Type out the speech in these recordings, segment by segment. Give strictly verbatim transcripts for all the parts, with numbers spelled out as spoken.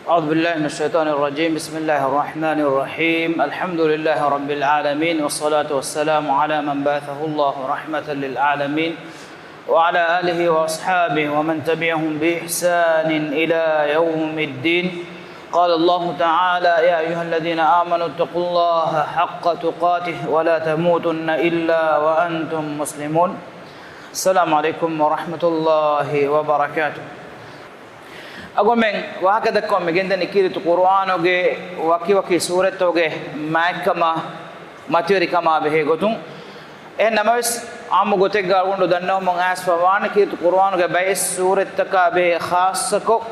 أعوذ بالله من الشيطان الرجيم. بسم الله الرحمن الرحيم. الحمد لله رب العالمين، والصلاة والسلام على من بعثه الله رحمة للعالمين، وعلى آله وأصحابه ومن تبعهم بإحسان إلى يوم الدين. قال الله تعالى: يا أيها الذين آمنوا اتقوا الله حق تقاته ولا تموتن إلا وأنتم مسلمون. السلام عليكم ورحمة الله وبركاته. އަޅުގަނޑުމެން ވާހަކަދައްކަވަން މިގެންދަނީ ކީރިތި ޤުރުއާނުގެ ވަކިވަކި ސޫރަތްތަކުގެ މާތްކަމާ މަތިވެރިކަމާ ބެހޭ ގޮތުން. އެހެން ނަމަވެސް، އާއްމު ގޮތެއްގަ އަޅުގަނޑު ދަންނަވަމުން އައިސްފަވާނެ، ކީރިތި ޤުރުއާނުގެ ބައެއް ސޫރަތްތަކާ ބެހޭ ޚާއްޞަކޮށް،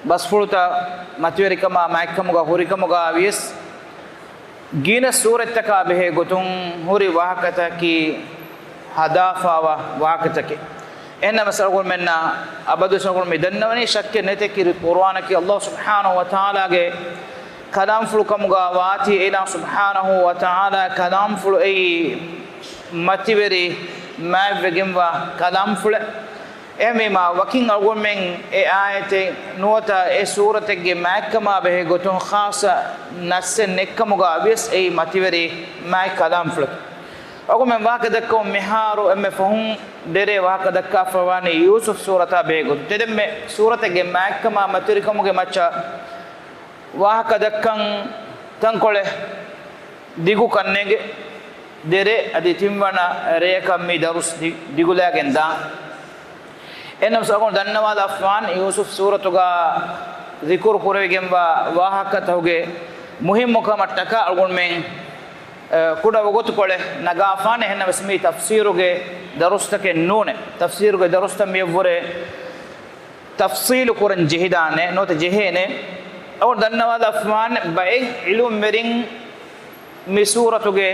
ބަސްފުޅުތައް މަތިވެރިކަމާ މާތްކަމުގަ ހުރިކަމުގަ ވިޔަސް، ގިނަ ސޫރަތްތަކާ ބެހޭ ގޮތުން ހުރި ވާހަކަތަކީ ހަދާފައިވާ ވާހަކަތަކެއް. އެހެންނަމަވެސް އަޅުގަނޑުމެންނަށް އަބަދުވެސް އަޅުގަނޑު މި ދަންނަވަނީ، ޝައްކެއް ނެތޭ ކީރިތި ޤުރުއާނަކީ ﷲ ސުބްޙާނަހޫ ވަތަޢާލާގެ ކަލާމްފުޅު ކަމުގަ ވާތީ، އެއީ ﷲ ސުބްޙާނަހޫ ވަތަޢާލާ ކަލާމްފުޅު އެއީ މަތިވެރި މާތްވެގެންވާ ކަލާމްފުޅެއް. އެހެންވީމާ، ވަކިން އަޅުގަނޑުމެން އެ އާޔަތެއް ނުވަތަ އެ ސޫރަތެއްގެ މާތްކަމާ ބެހޭ ގޮތުން ޚާއްޞަ ނައްސެއް ނެތްކަމުގަ ވިޔަސް އެއީ މަތިވެރި މާތް ކަލާމްފުޅަކީ. އަޅުގަނޑުމެން ވާހަކަ ދައްކަމުން މިހާރު އެންމެ ފަހުން ދެރޭ ވާހަކަ ދައްކާފަވާނީ ޔޫސުފް ސޫރަތާ ބެހޭ ގޮތުން. ތެދެންމެ ސޫރަތެއްގެ މާތްކަމާ މަތިވެރިކަމުގެ މައްޗަށް ވާހަކަ ދައްކަން ތަންކޮޅެއް ދިގުކަންނޭނގެ. ދެރޭ އަދި ތިންވަނަ ރެޔަކަށް މި ދަރުސް ދި-، ދިގުލާގެން ދާން. އެހެންނަމަވެސް އަޅުގަނޑު ދަންނަވާލައްވާން ޔޫސުފް ސޫރަތުގަ ޛިކުރު ކުރެވިގެންވާ ވާހަކަތަކުގެ މުހިއްމުކަމަށްޓަކާ އަޅުގަނޑުމެން، އަ، ކުޑަ ވަގުތުކޮޅެއް ނަގާފާނެ. އެހެންނަމަވެސް މީ ތަފްސީރުގެ ދަރުސްތަކެއް ނޫނޭ. ތަފްސީރުގެ ދަރުސްތައް މިއަށްވުރެ ތަފްސީލު ކުރަން ޖެހިދާނެ، ނުވަތަ ޖެހޭނެ. އަޅުގަނޑު ދަންނަވާލައްވާނެ ބައެއް ޢިލްމުވެރިން މި ސޫރަތުގެ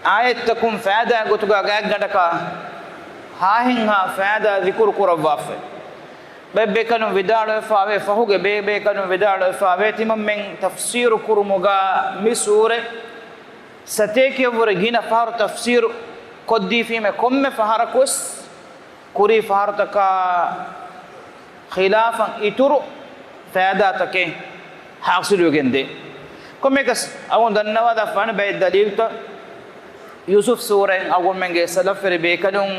އާޔަތްތަކުން ފައިދާ ގޮތުގަ ގާތްގަނޑަކަށް ހާހެންހާ ފައިދާ ޛިކުރު ކުރައްވާފައި. ބައެއް ބޭކަލުން ވިދާޅުވެފައިވޭ، ފަހުގެ ބޭބޭކަލުން ވިދާޅުވެފައިވޭ، ތިމަންމެން ތަފްސީރު ކުރުމުގަ މި ސޫރަތް ސަތޭކައަށްވުރެ ގިނަ ފަހަރު ތަފްސީރު ކޮށްދީފީމޭ، ކޮންމެ ފަހަރަކުވެސް ކުރީ ފަހަރުތަކާ ޚިލާފަށް އިތުރު ފައިދާތަކެއް ޙާޞިލުވެގެންދޭ. ކޮންމެއަކަސް އަޅުގަނޑު ދަންނަވާލައްވާނެ ބައެއް ދަލީލުތައް. ޔޫސުފް ސޫރައިން އަޅުގަނޑުމެންގެ ސަލަފްވެރި ބޭކަލުން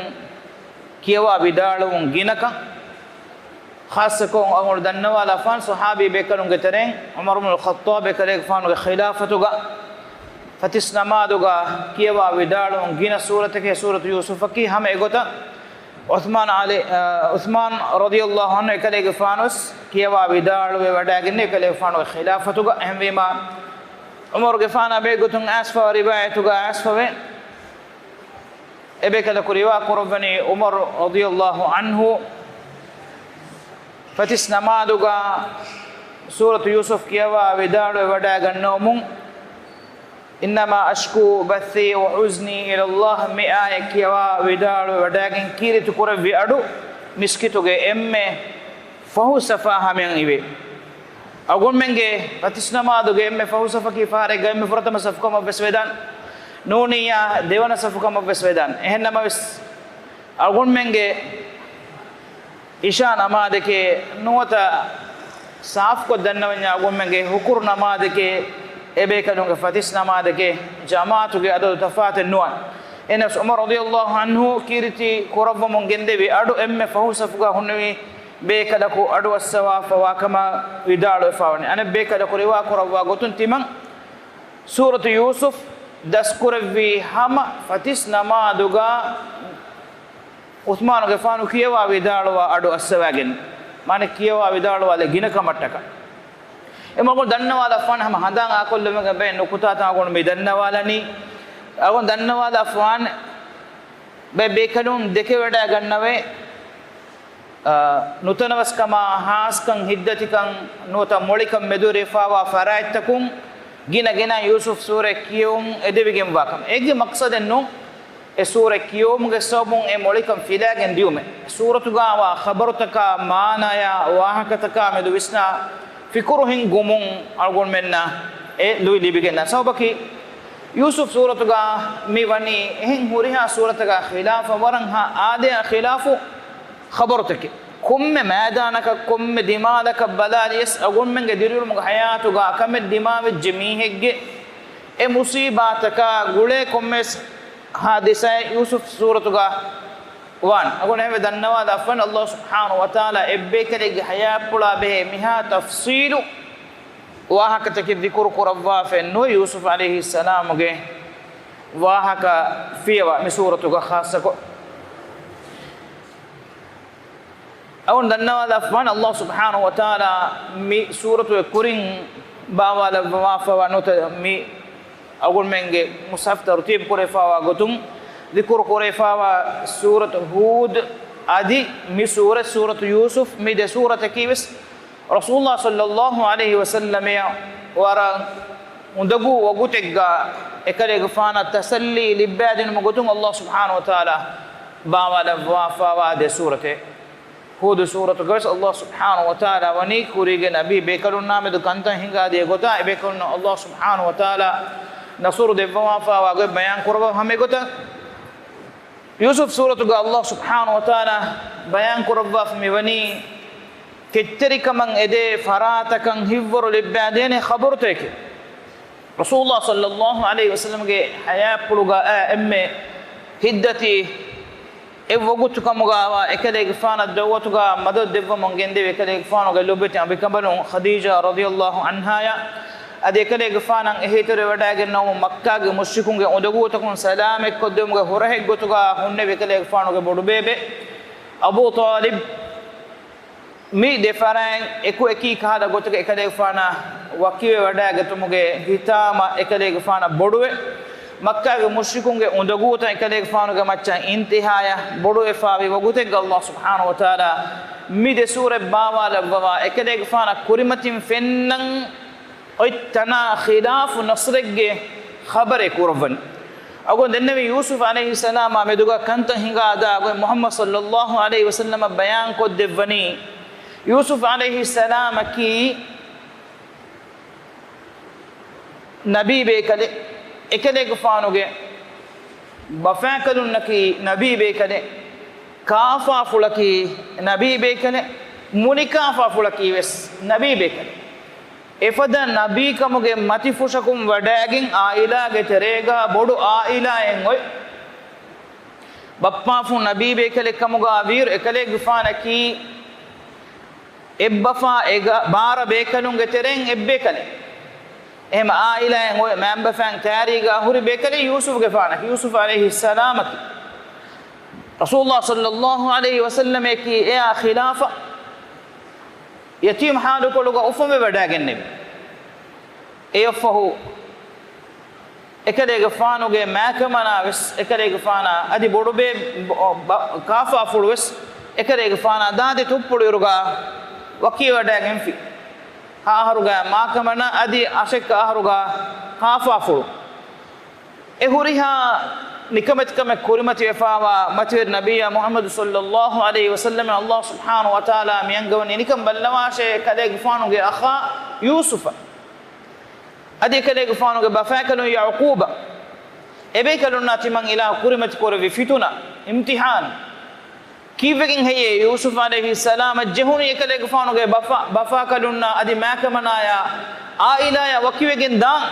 ކިޔަވާ ވިދާޅުވުން ގިނަކަން، ޚާއްޞަކޮށް އަޅުގަނޑު ދަންނަވާލައްވާން ޞަޙާބީ ބޭކަލުންގެ ތެރެއިން ޢުމަރު ބުނުލް ޚައްޠާބް އެކަލޭގެފާނުގެ ޚިލާފަތުގަ ފަތިސް ނަމާދުގަ ކިޔަވާ ވިދާޅުވުން ގިނަ ސޫރަތެކޭ ސޫރަތު ޔޫސުފަކީ. ހަމަ އެގޮތަށް ޢުޘްމާން ޢަލީ، އަ، ޢުޘްމާން ރަޟިޔަﷲ ޢަންހު އެކަލޭގެފާނުވެސް ކިޔަވާ ވިދާޅުވެވަޑައިގެންނެވި އެކަލޭގެފާނުގެ ޚިލާފަތުގަ. އެހެންވީމާ، ޢުމަރުގެފާނާ ބެހޭގޮތުން އައިސްފަވާ ރިވާޔަތުގަ އައިސްފަވޭ، އެބޭކަލަކު ރިވާ ކުރައްވަނީ ޢުމަރު ރަޟިޔަﷲ ޢަންހު ފަތިސް ނަމާދުގަ ސޫރަތު ޔޫސުފް ކިޔަވާ ވިދާޅުވެވަޑައިގަންނަވަމުން، إنما أشكو بثي وحزني إلى الله މި އާޔަތް ކިޔަވާ ވިދާޅުވެވަޑައިގެން ކީރިތި ކުރެއްވި އަޑު މިސްކިތުގެ އެންމެ ފަހު ސަފާ ހަމަޔަށް އިވޭ. އަޅުގަނޑުމެންގެ ފަތިސް ނަމާދުގެ އެންމެ ފަހު ސަފަކީ ފަހަރެއްގަ އެންމެ ފުރަތަމަ ސަފު ކަމަށްވެސް ވެދާނެ. ނޫނިއްޔާ ދެވަނަ ސަފު ކަމަށްވެސް ވެދާނެ. އެހެންނަމަވެސް، އަޅުގަނޑުމެންގެ އިޝާ ނަމާދެކޭ ނުވަތަ ސާފުކޮށް ދަންނަވަންޏާ އަޅުގަނޑުމެންގެ ހުކުރު ނަމާދެކޭ އެބޭކަލުންގެ ފަތިސް ނަމާދެކޭ ޖަމާޢަތުގެ އަދަދު ތަފާތެއް ނުވާނެ. އެހެނަސް ޢުމަރު ރަޟިޔަﷲ ޢަންހު ކީރިތި ކުރައްވަމުން ގެންދެވި އަޑު އެންމެ ފަހު ސަފުގަ ހުންނެވި ބޭކަލަކު އަޑު އައްސަވާފަވާ ކަމަށް ވިދާޅުވެފަވަނީ. އަނެއް ބޭކަލަކު ރިވާ ކުރައްވާ ގޮތުން ތިމަން ސޫރަތު ޔޫސުފް ދަސްކުރެއްވީ ހަމަ ފަތިސް ނަމާދުގަ ޢުޘްމާނުގެފާނު ކިޔަވާ ވިދާޅުވާ އަޑު އައްސަވައިގެން، މާނަ ކިޔަވާ ވިދާޅުވާލެއް ގިނަ ކަމަށްޓަކާ. އެމަގުން ދަންނަވާލައްވާނެ ހަމަ ހަނދާން އާކޮށްލެވެގެން ބައެއް ނުކުތާތައް އަޅުގަނޑު މި ދަންނަވާލަނީ. އަޅުގަނޑު ދަންނަވާލައްވާނެ ބައެއް ބޭކަލުން ދެކެވަޑައިގަންނަވޭ، އާ، ނުތަނަވަސްކަމާ، ހާސްކަން، ހިތްދަތިކަން ނުވަތަ މޮޅިކަން މެދުވެރިވެފައިވާ ފަރާތްތަކުން ގިނަ ގިނަ ޔޫސުފް ސޫރަތް ކިޔެވުން އެދެވިގެންވާކަން. އޭގެ މަޤްޞަދެއް ނޫން އެ ސޫރަތް ކިޔެވުމުގެ ސަބަބުން އެ މޮޅިކަން ފިލާގެން ދިޔުމެއް. ސޫރަތުގައިވާ ޚަބަރުތަކާ މާނާޔާ ވާހަކަތަކާ މެދު ވިސްނާ ފިކުރު ހިންގުމުން އަޅުގަނޑުމެންނަށް އެ ލުއި ލިބިގެންދާ. ސަބަބަކީ، ޔޫސުފް ސޫރަތުގަ މި ވަނީ އެހެން ހުރިހާ ސޫރަތަކާ ޚިލާފަށް ވަރަށް ހާ އާދަޔާ ޚިލާފު ޚަބަރުތަކެއް. ކޮންމެ މައިދާނަކަށް، ކޮންމެ ދިމާލަކަށް ބަލާލިޔަސް، އަޅުގަނޑުމެންގެ ދިރިއުޅުމުގެ ޙަޔާތުގަ ކަމެއް ދިމާވެއްޖެ މީހެއްގެ އެ މުޞީބާތަކާ ގުޅޭ ކޮންމެވެސް ޙާދިސާއެއް ޔޫސުފް ސޫރަތުގަ ވާން. އަޅުގަނޑުމެން ދަންނަވާލާފަން، ﷲ ސުބްޙާނަހޫ ވަތަޢާލާ އެއްބޭކަލެއްގެ ޙަޔާތްޕުޅާ ބެހޭ މިހާ ތަފްޞީލު ވާހަކަތަކެއް ޛިކުރު ކުރައްވާފައެއް ނުވޭ، ޔޫސުފް ޢަލައިހިއްސަލާމުގެ ވާހަކަ ފިޔަވާ މި ސޫރަތުގަ ޚާއްޞަކޮށް. އަޅުގަނޑު ދަންނަވާލާފަން، ﷲ ސުބްޙާނަހޫ ވަތަޢާލާ މި ސޫރަތުގެ ކުރިން ބާވާލައްވާފައިވާ ނުވަތަ މި އަޅުގަނޑުމެންގެ މުޞްޙަފް ތަރުތީބު ކުރެފައިވާ ގޮތުން ޛިކުރު ކުރެފައިވާ ސޫރަތު ހޫދު އަދި މި ސޫރަތް، ސޫރަތު ޔޫސުފް، މި ދެ ސޫރަތަކީ ވެސް ރަސޫލުﷲ ޞައްލަﷲ ޢަލައިހި ވަސައްލަމައަށް ވަރަށް އުނދަގޫ ވަގުތެއްގަ އެކަލޭގެފާނަށް ތަސައްލީ ލިއްބައިދިނުމުގެ ގޮތުން ﷲ ސުބްޙާނަހޫ ވަތަޢާލާ ބާވާލައްވާފައިވާ ދެ ސޫރަތެއް. ހޫދު ސޫރަތުގަވެސް ﷲ ސުބްޙާނަހޫ ވަތަޢާލާ ވަނީ ކުރީގެ ނަބީ ބޭކަލުންނާމެދު ކަންތައް ހިނގާދިޔަ ގޮތާ، އެބޭކަލުންނަށް ﷲ ސުބްޙާނަހޫ ވަތަޢާލާ ނަޞްރު ދެއްވަވާފައިވާ ގޮތް ބަޔާން ކުރައްވާ ހަމައެގޮތަށް ޔޫސުފް ސޫރަތުގަ ﷲ ސުބްޙާނަހޫ ވަތަޢާލާ ބަޔާން ކުރައްވާފަ މިވަނީ ކެތްތެރިކަމަށް އެދޭ ފަރާތަކަށް ހިތްވަރު ލިއްބައިދޭނެ ޚަބަރުތަކެއް. ރަސޫލުﷲ ޞައްލަﷲ ޢަލައިހި ވަސައްލަމްގެ ޙަޔާތްޕުޅުގަ އާ އެންމެ ހިތްދަތި އެއްވަގުތު ކަމުގައިވާ އެކަލޭގެފާނަށް ދަޢުވަތުގަ މަދަދު ދެއްވަމުން ގެންދެވި އެކަލޭގެފާނުގެ ލޮބުވެތި އަނބިކަނބަލުން ޚަދީޖާ ރަޟިޔަﷲ ޢަންހާޔާ އަދި އެކަލޭގެފާނަށް އެހީތެރިވެވަޑައިގެންނެވުމުން މައްކާގެ މުޝްރިކުންގެ އުނދަގޫތަކުން ސަލާމަތްކޮށްދެވުމުގެ ހުރަހެއްގޮތުގަ ހުންނެވި އެކަލޭގެފާނުގެ ބޮޑުބޭބެ އަބޫ ޠާލިބް. މި ދެ ފަރާތް އެކު އެކީ ކަހަލަ ގޮތަކަށް އެކަލޭގެފާނާ ވަކިވެވަޑައިގަތުމުގެ ހިތާމަ އެކަލޭގެފާނަށް ބޮޑުވެ، މައްކާގެ މުޝްރިކުންގެ އުނދަގޫތައް އެކަލޭގެފާނުގެ މައްޗަށް އިންތިހާޔަށް ބޮޑުވެފައިވި ވަގުތެއްގަ ﷲ ސުބްޙާނަހޫ ވަތަޢާލާ މި ދެ ސޫރަތް ބާވާލައްވަވާ އެކަލޭގެފާނަށް ކުރިމަތިން ފެންނަން އޮތް ތަނާ ޚިލާފު ނަޞްރެއްގެ ޚަބަރެއް ކުރައްވަން. އަޅުގަނޑު ދެންނެވި ޔޫސުފް ޢަލައިހިއްސަލާމާ މެދުގަ ކަންތައް ހިނގާދާ ގޮތް މުޙައްމަދު ޞައްލަﷲ ޢަލައިހި ވަސައްލަމަށް ބަޔާންކޮށްދެއްވަނީ، ޔޫސުފް ޢަލައިހިއްސަލާމަކީ ނަބީ ބޭކަލެއް، އެކަލޭގެފާނުގެ ބަފާކަލުންނަކީ ނަބީ ބޭކަލެއް، ކާފާފުޅަކީ ނަބީ ބޭކަލެއް، މުނިކާފާފުޅަކީ ވެސް ނަބީ ބޭކަލެއް. އެފަދަ ނަބީކަމުގެ މަތިފުށަކުން ވަޑައިގެން އާއިލާގެ ތެރޭގަ ބޮޑު އާއިލާއެއް އޮތް ބައްޕާފު ނަބީ ބޭކަލެއް ކަމުގަ ވީއިރު އެކަލޭގެފާނަކީ އެއްބަފާ އެގަ ބާރަ ބޭކަލުންގެ ތެރެއިން އެއްބޭކަލެއް. އެހެމަ އާއިލާއެއް އޮތް މައިންބަފައިން ތާރީގަ ހުރި ބޭކަލެއް ޔޫސުފްގެފާނަކީ، ޔޫސުފް ޢަލައިހިއްސަލާމަކީ. ރަސޫލުﷲ ޞައްލަﷲ ޢަލައިހި ވަސައްލަމަކީ އެއާ ޚިލާފަށް ޔަތީމް ޙާލުކޮޅުގަ އުފަންވެވަޑައިގެންނެވި. އެއަށްފަހު އެކަލޭގެފާނުގެ މާކަމަނާ ވެސް އެކަލޭގެފާނާ އަދި ބޮޑުބޭ، ބަ-، ކާފާފުޅު ވެސް އެކަލޭގެފާނާ ދާދި ތުއްޕުޅު އިރުގަ ވަކިވެވަޑައިގެންފި. ހަ އަހަރުގަ މާކަމަނާ އަދި އަށެއްކަ އަހަރުގަ ކާފާފުޅު. އެ ހުރިހާ ނިކަމެތިކަމެއް ކުރިމަތިވެފައިވާ މަތިވެރި ނަބިއްޔާ މުޙައްމަދު ޞައްލަﷲ ޢަލައިހި ވަސައްލަމަށް ﷲ ސުބްޙާނަހޫ ވަތަޢާލާ މިއަންގަވަނީ އެނިކަން ބައްލަވާށޭ ކަލޭގެފާނުގެ އަޚާ ޔޫސުފަށް. އަދި އެކަލޭގެފާނުގެ ބަފާކަލުން ޔަޢުޤޫބަށް. އެބޭކަލުންނާ ތިމަން އިލާހު ކުރިމަތި ކުރެއްވި ފިތުނަ، އިމްތިޙާނު. ކީއްވެގެން ހެއްޔޭ ޔޫސުފް ޢަލައިހިއްސަލާމަށް ޖެހުނީ އެކަލޭގެފާނުގެ ބަފާ، ބަފާކަލުންނާ އަދި މާކަމަނާޔާ އާއިލާޔާ ވަކިވެގެން ދާން؟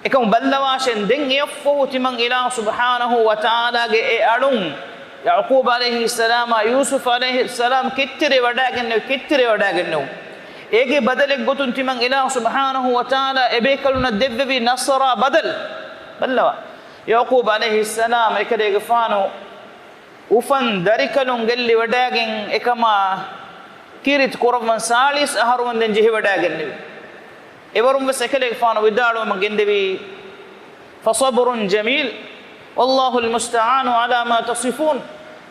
އެކަމު ބައްލަވާށޭ، ދެން އެއަށްފަހު ތިމަން އިލާހު ސުބްޙާނަހޫ ވަތަޢާލާގެ އެ އަޅުން ޔަޢުޤޫބް ޢަލައިހިއްސަލާމާ ޔޫސުފް ޢަލައިހިއްސަލާމް ކެތްތެރިވެވަޑައިގެންނެވި، ކެތްތެރިވެވަޑައިގެންނެވުން. އޭގެ ބަދަލެއްގޮތުން ތިމަން އިލާހު ސުބްޙާނަހޫ ވަތަޢާލާ އެބޭކަލުންނަށް ދެއްވެވި ނަޞްރާ ބަދަލު. ބައްލަވާ. ޔަޢުޤޫބް ޢަލައިހިއްސަލާމް އެކަލޭގެފާނު އުފަން ދަރިކަލުން ގެއްލިވަޑައިގެން އެކަމާ ކީރިތި ކުރައްވަން ސާޅީސް އަހަރު ވަންދެން ޖެހިވަޑައިގެންނެވި. އެވަރުން ވެސް އެކަލޭގެފާނު ވިދާޅުވަމުން ގެންދެވީ، فصبر جميل والله المستعان على ما تصفون.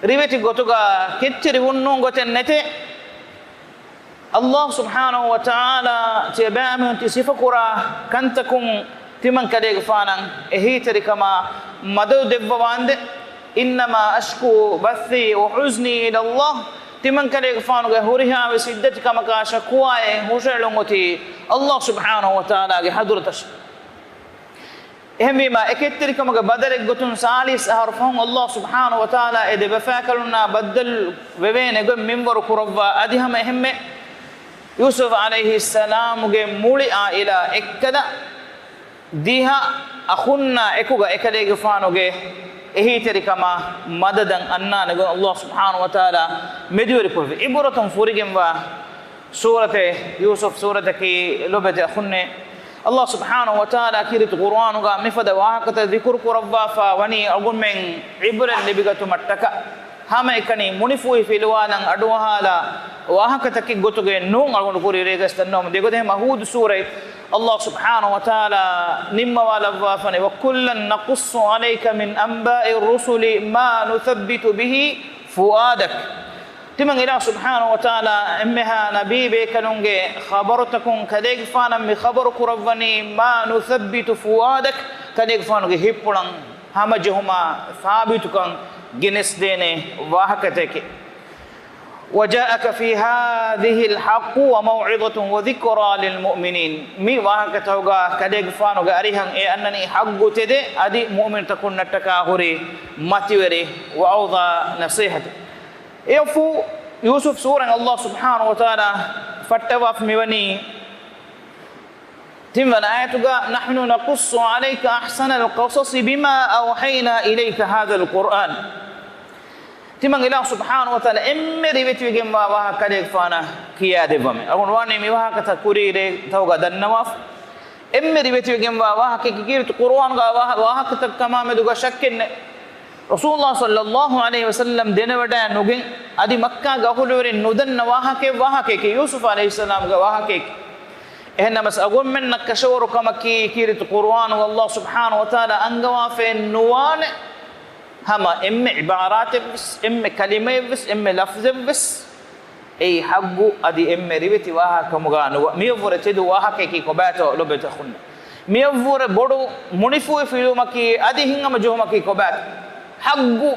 ރިވެތި ގޮތުގަ ކެތްތެރި ވުންނޫން ގޮތެއް ނެތޭ. ﷲ ސުބްޙާނަހޫ ވަތަޢާލާ ތިޔަބައިމީހުން ތި ސިފަކުރާ ކަންތަކުން ތިމަން ކަލޭގެފާނަށް އެހީތެރިކަމާ މަދަދު ދެއްވަވާނދެ. إنما أشكو بثي وحزني إلى الله. ތިމަން ކަލޭގެފާނުގެ ހުރިހާވެސް ހިތްދަތިކަމަކާ ޝަކުވާއެއް ހުށައެޅުން އޮތީ ﷲ ސުބްޙާނަހޫ ވަތަޢާލާގެ ޙަޟްރަތަށް. އެހެންވީމާ، އެކެއްތެރިކަމުގެ ބަދަލެއްގޮތުން ސާޅީސް އަހަރު ފަހުން އައްލާހު ސުބްޙާނަހު ވަތަޢާލާ އެ ދެބަފާކަލުންނާ ބައްދަލު ވެވޭނެ ގޮތް މިންވަރު ކުރައްވާ، އަދި ހަމަ އެހެންމެ ޔޫސުފް ޢަލައިހިއްސަލާމުގެ މުޅި ޢާއިލާ އެއްކަލަ ދިހަ އަޚުންނާ އެކުގަ އެކަލޭގެފާނުގެ އެހީތެރިކަމާ މަދަދަށް އަންނާނެ ގޮތް އައްލާހު ސުބްޙާނަހު ވަތަޢާލާ މެދުވެރިކުރެއްވި. ޢިބުރަތުން ފުރިގެންވާ ސޫރަތެއް ޔޫސުފް ސޫރަތަކީ. ލޮބުވެތި އަޚުންނޭ، އައްލާހު ސުބްޙާނަހު ވަތަޢާލާ ކީރިތި ޤުރުއާނުގަ މިފަދަ ވާހަކަތައް ޛިކުރު ކުރައްވާފާ ވަނީ އަޅުގަނޑުމެން ޢިބްރަތް ލިބިގަތުމަށްޓަކާ. ހަމައެކަނި މުނިފޫހި ފިލުވާލަން އަޑުއަހާލާ ވާހަކަތަކެއް ގޮތުގައެއް ނޫން އަޅުގަނޑު ކުރި ރޭގަސް ދަންނަވަމުން. ދެގޮތެއް ހަމަ ހޫދު ސޫރަތް އައްލާހު ސުބްޙާނަހު ވަތަޢާލާ ނިންމަވާލައްވާފަނެ، وَكُلًّا نَقُصُّ عَلَيْكَ مِنْ أَنْبَاءِ الرُّسُلِ مَا نُثَبِّتُ بِهِ فُؤَادَكَ. ތިމަން އިލާހު ސުބްޙާނަހު ވަތަޢާލާ އެންމެހާ ނަބީ ބޭކަލުންގެ ޚަބަރުތަކުން ކަލޭގެފާނަށް މި ޚަބަރު ކުރައްވަނީ، مَا نُثَبِّتُ فُؤَادَكَ، ކަލޭގެފާނުގެ ހިތްޕުޅަށް ހަމަޖެހުމާ ސާބިތުކަން ގެނެސްދޭނެ ވާހަކަތަކެއް. وَجَاءَكَ فِي هَذِهِ الْحَقُّ وَمَوْعِظَةٌ وَذِكْرَىٰ لِلْمُؤْمِنِينَ. މި ވާހަކަތަކުގަ ކަލޭގެފާނުގެ އަރިހަށް އެ އަންނަނީ ޙައްޤު ތެދެއް، އަދި މުއުމިނުތަކުންނަށްޓަކާ ހުރި މަތިވެރި ވަޢުޡާ ނަޞޭޙަތެއް. އެއަށްފަހު ޔޫސުފް ސޫރަތް އައްލާހު ސުބްޙާނަހު ވަތަޢާލާ ފައްޓަވާފަ މިވަނީ ތިންވަނަ އާޔަތުގަ، نَحْنُ نَقُصُّ عَلَيْكَ أَحْسَنَ الْقَصَصِ بِمَا أَوْحَيْنَا إِلَيْكَ هَذَا الْقُرْآنَ. ތިމަން އިލާހު ސުބްޙާނަހު ވަތަޢާލާ އެންމެ ރިވެތިވެގެންވާ ވާހަކަ ކަލޭގެފާނަށް ކިޔާދެއްވަމެ. އަޅުގަނޑު ވާނީ މި ވާހަކަތައް ކުރީ ރޭތަކުގަ ދަންނަވާފަ. އެންމެ ރިވެތިވެގެންވާ ވާހަކައަކީ ކީރިތި ޤުރުއާނުގަ ވާހަ-، ވާހަކަތައް ކަމާ މެދުގަ ޝައްކެއް ނެތް. ރަސޫލުﷲ ޞައްލައްލާހު ޢަލައިހި ވަސައްލަމް ދެނެވަޑައި ނުގެން، އަދި މައްކާގެ އަހުލުވެރިން ނުދަންނަ ވާހަކައެއް ވާހަކައަކީ، ޔޫސުފް ޢަލައިހިއްސަލާމްގެ ވާހަކައަކީ. އެހެންނަމަސް އަޅުގަނޑުމެންނަށް ކަށަވަރު ކަމަކީ ކީރިތި ޤުރުއާނުގަ އައްލާހު ސުބްޙާނަހު ވަތަޢާލާ އަންގަވާފައެއް ނުވާނެ، ހަމަ އެންމެ ޢިބާރާތެއްވެސް، އެންމެ ކަލިމައެއްވެސް، އެންމެ ލަފްޒެއްވެސް އެއީ ޙައްޤު އަދި އެންމެ ރިވެތި ވާހަކަ ކަމުގަ ނުވާ. މިއަށްވުރެ ތެދު ވާހަކައަކީ ކޮބާތޯ ލޮބުވެތި އަޚުންނޭ؟ މިއަށްވުރެ ބޮޑު މުނިފޫހި ފިލުވުމަކީ އަދި ހިތްހަމަޖެހުމަކީ ކޮބާތޯ؟ ޙައްޤު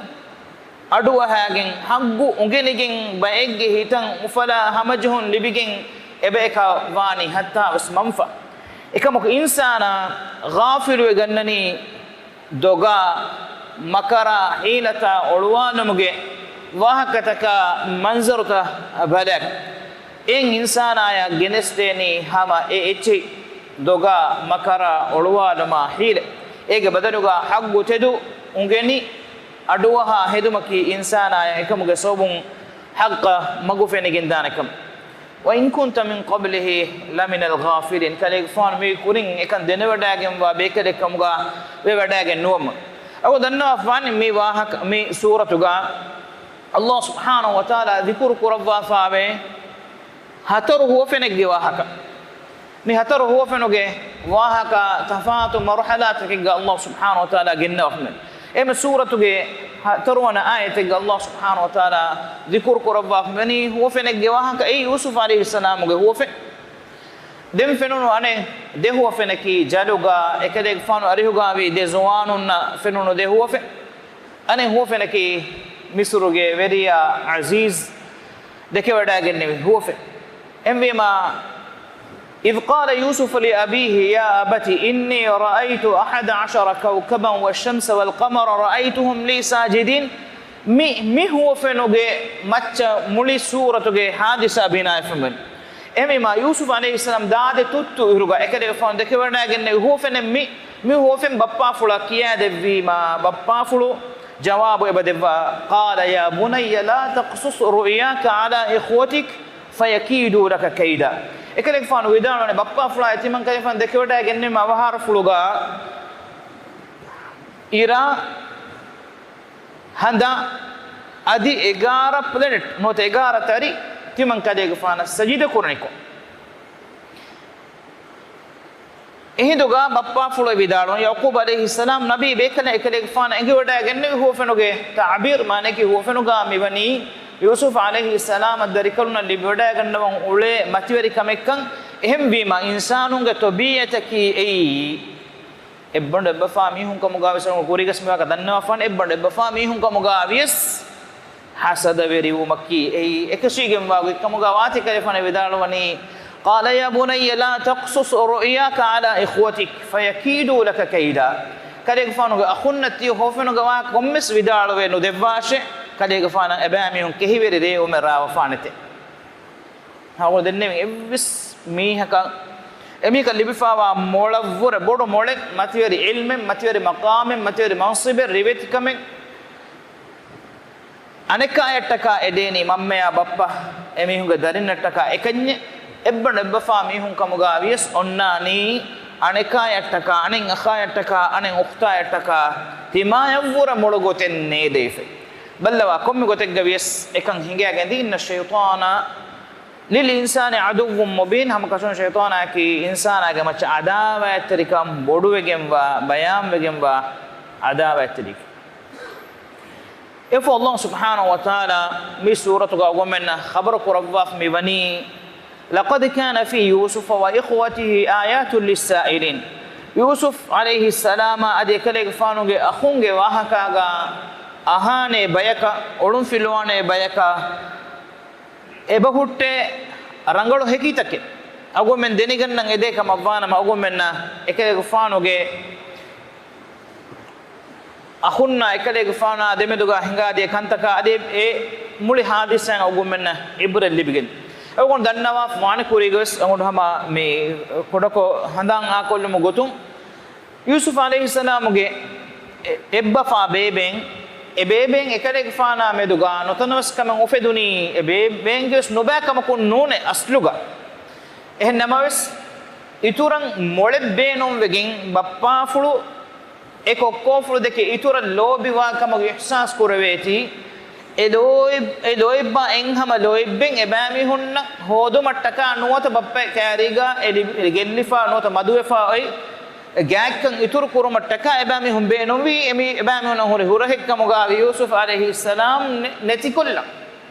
އަޑުއަހާގެން، ޙައްޤު އުނގެނިގެން، ބައެއްގެ ހިތަށް އުފަލާ ހަމަޖެހުން ލިބިގެން އެބަޔަކަށް ވާނީ ހައްތާވެސް މަންފާ. އެކަމަކު އިންސާނާ ޣާފިލުވެ ގަންނަނީ ދޮގާ، މަކަރާ، ޙީލަތާ އޮޅުވާލުމުގެ ވާހަކަތަކާ މަންޒަރުތައް ބަލާ. އެއިން އިންސާނާޔަށް ގެނެސްދޭނީ ހަމަ އެ އެއްޗެހި، ދޮގާ، މަކަރާ، އޮޅުވާލުމާ، ޙީލަ. އޭގެ ބަދަލުގަ ޙައްޤު ތެދު އުނގެނި އަޑުއަހާ ހެދުމަކީ އިންސާނާޔަށް އެކަމުގެ ސަބަބުން ޙައްޤަށް މަގު ފެނިގެންދާނެ ކަމަށް. وَإِنْ كُنْتَ مِنْ قَبْلِهِ لَمِنَ الْغَافِلِينَ. ކަލޭގެފާނު މީ ކުރިން އެކަން ދެނެވަޑައިގެންވާ ބޭކަލެއް ކަމުގަ ވެވަޑައިގެން ނުވަމުން. އަޅުގަނޑު ދަންނަވާފާނީ މި ވާހަކަ، މި ސޫރަތުގަ އައްލާހު ސުބްޙާނަހު ވަތަޢާލާ ޛިކުރު ކުރައްވާފައިވޭ ހަތަރު ހުވަފެނެއްގެ ވާހަކަ. މި ހަތަރު ހުވަފެނުގެ ވާހަކަ ތަފާތު މަރުޙަލާތަކެއްގަ އައްލާހު ސުބްޙާނަހު ވަތަޢާލާ ގެންނަވާފައިވޭ. އެމެ ސޫރަތުގެ ހަތަރުވަނަ އާޔަތެއްގަ އައްލާހު ސުބްޙާނަހު ވަތަޢާލާ ޛިކުރު ކުރައްވާފައިވަނީ ހުވަފެނެއްގެ ވާހަކަ. އެއީ ޔޫސުފް ޢަލައިހިއްސަލާމުގެ ހުވަފެން. ދެން ފެނުނު އަނެއް ދެ ހުވަފެނަކީ ޖަލުގަ އެކަލޭގެފާނު އަރިހުގައިވި ދެ ޒުވާނުންނަށް ފެނުނު ދެ ހުވަފެން. އަނެއް ހުވަފެނަކީ މިސުރުގެ ވެރިޔާ ޢަޒީޒް ދެކެވަޑައިގެންނެވި ހުވަފެން. އެހެންވީމާ، إِذْ قَالَ يُوسُفُ لِأَبِيهِ يَا أَبَتِ إِنِّي رَأَيْتُ أَحَدَ عَشَرَ كَوْكَبًا وَالشَّمْسَ وَالْقَمَرَ رَأَيْتُهُمْ لِي سَاجِدِينَ. މި، މި ހުވަފެނުގެ މައްޗަށް މުޅި ސޫރަތުގެ ހާދިސާ ބިނާވެފައިވަނީ. އެހެންވީމާ، ޔޫސުފް ޢަލައިހިއްސަލާމް ދާދި ތުއްތު އިރުގަ އެކަލޭގެފާނު ދެކެވަޑައިގެންނެވި ހުވަފެނެއް މި، މި ހުވަފެން ބައްޕާފުޅަށް ކިޔާދެއްވީމާ، ބައްޕާފުޅު ޖަވާބު އެބަ ދެއްވާ، قَالَ يَا بُنَيَّ لَا تَقْصُصْ رُؤْيَاكَ عَلَىٰ إِخْوَتِكَ فَيَكِيدُوا لَكَ كَيْدًا. އެކަލޭގެފާނު ވިދާޅުވަނީ، ބައްޕާފުޅާ ތިމަން ކަލޭގެފާނު ދެކެވަޑައިގެންނެވި އަވަހާރަފުޅުގަ އިރާ ހަނދާން އަދި އެގާރަ ޕްލެނެޓް ނުވަތަ އެގާރަ ތަރި ތިމަން ކަލޭގެފާނަށް ސަޖިދަ ކުރަނިކޮށް. އެހިނދުގަ ބައްޕާފުޅު ވިދާޅުވަނީ، ޔަޢުޤޫބް ޢަލައިހިއްސަލާމް ނަބީ ބޭކަލަށް އެކަލޭގެފާނަށް އެނގިވަޑައިގެންނެވި ހުވަފެނުގެ ތަޢުބީރު މާނައަކީ ހުވަފެނުގަ މިވަނީ ޔޫސުފް ޢަލައިހިއްސަލާމަށް ދަރިކަލުންނަށް ލިބިވަޑައިގަންނަވަން އުޅޭ މަތިވެރި ކަމެއްކަން. އެހެންވީމަ، އިންސާނުންގެ ޠަބީޢަތަކީ އެއީ އެއްބަނޑު އެއްބަފާ މީހުން ކަމުގަ ވެސް ކުރިގަސް މިވާކަ ދަންނަވާފާނެ، އެއްބަނޑު އެއްބަފާ މީހުން ކަމުގަ ވިޔަސް ހަސަދަވެރިވުމަކީ އެއީ އެކަށީގެންވާ ގޮތް ކަމުގަ ވާތީ ކަލޭފާނު ވިދާޅުވަނީ، قال يا بني لا تقصص رؤياك على إخوتك فيكيدوا لك كيدا. ކަލޭގެފާނުގެ އަޚުންނަށް ތިޔަ ހޯފެނުގަ ވާ ކޮންމެސް ވިދާޅުވެ ނުދެއްވާށޭ. ކަލޭގެފާނަށް އެބައިމީހުން ކެހިވެރި ރޭވުމެއް ރާވަފާނެތެ. ހަމަ ދެންނެވި އެއްވެސް މީހަކަށް، އެމީހަކަށް ލިބިފާވާ މޮޅަށްވުރެ ބޮޑު މޮޅެއް، މަތިވެރި ޢިލްމެއް، މަތިވެރި މަޤާމެއް، މަތިވެރި މަންޞިބެއް، ރިވެތިކަމެއް، އަނެކާޔަށްޓަކާ އެދޭނީ މަންމަޔާ ބައްޕަ އެމީހުންގެ ދަރިންނަށްޓަކާ އެކަންޏެއް، އެއްބަނޑު އެއްބަފާ މީހުން ކަމުގާ ވިޔަސް އޮންނާނީ އަނެކާޔަށްޓަކާ، އަނެއް އަޚާޔަށްޓަކާ، އަނެއް އުޚްތާޔަށްޓަކާ ތިމާޔަށްވުރެ މޮޅު ގޮތެއް ނޭދެވިފައި. ބައްލަވާ، ކޮންމެ ގޮތެއްގަ ވިޔަސް އެކަން ހިނގައިގެން ދީ، إن الشيطان للإنسان عدو مبين، ހަމަކަށަވަރުން ޝައިޠާނާއަކީ އިންސާނާގެ މައްޗަށް އަދާވާތްތެރިކަން ބޮޑުވެގެންވާ، ބަޔާންވެގެންވާ އަދާވާތްތެރިކެއް. އެފޯ ﷲ ސުބްޙާނަހޫ ވަތަޢާލާ މި ސޫރަތުގަ އަޅުގަނޑުމެންނަށް ޚަބަރު ކުރައްވާފަ މި ވަނީ، لقد كان في يوسف وإخوته آيات للسائلين. ޔޫސުފް ޢަލައިހިއްސަލާމާ އަދި އެކަލޭގެފާނުގެ އަޚުންގެ ވާހަކާގަ އަހާނޭ ބަޔަކަށް، އޮޅުންފިލުވާނޭ ބަޔަކަށް، އެބަހުއްޓޭ ރަނގަޅު ހެކިތަކެއް. އަޅުގަނޑުމެން ދެނެގަންނަން އެދޭ ކަމަށްވާނަމަ، އަޅުގަނޑުމެންނަށް އެކަލޭގެފާނުގެ އަޚުންނާ އެކަލޭގެފާނާ ދެމެދުގަ ހިނގާދިޔަ ކަންތަކާ އަދި އެ މުޅި ހާދިސާއިން އަޅުގަނޑުމެންނަށް ޢިބްރަތް ލިބިގެން. އަޅުގަނޑު ދަންނަވާފަ ވާނެ ކުރީގަވެސް އަޅުގަނޑު ހަމަ މި ކުޑަކޮށް ހަނދާން އާކޮށްލުމުގެ ގޮތުން، ޔޫސުފް ޢަލައިހިއްސަލާމުގެ އެ-، އެއްބަފާ ބޭބެން، އެ ބޭބެން އެކަލޭގެފާނާ މެދުގަ ނުތަނަވަސްކަމެއް އުފެދުނީ އެ ބޭބެންގެވެސް ނުބައިކަމަކުން ނޫނޭ އަސްލުގަ. އެހެން ނަމަވެސް، އިތުރަށް މޮޅެއް ބޭނުންވެގެން ބައްޕާފުޅު އެ ކޮއްކޯފުޅު ދެކެ އިތުރަށް ލޯބިވާ ކަމުގެ އިޙްސާސް ކުރެވޭތީ، އެ ލޯތް-، އެ ލޯތްބާ އެއްހަމަ ލޯތްބެއް އެބައިމީހުންނަށް ހޯދުމަށްޓަކާ ނުވަތަ ބައްޕަ ކައިރީގަ އެ ލިބި-، ގެއްލިފާ ނުވަތަ މަދުވެފާ އޮތް ގާތްކަން އިތުރު ކުރުމަށްޓަކާ އެބައިމީހުން ބޭނުންވީ، އެމީ-، އެބައިމީހުންނަށް ހުރި ހުރަހެއްކަމުގަ ޔޫސުފް ޢަލައިހިއްސަލާމް ނެ-، ނެތިކޮށްލަން.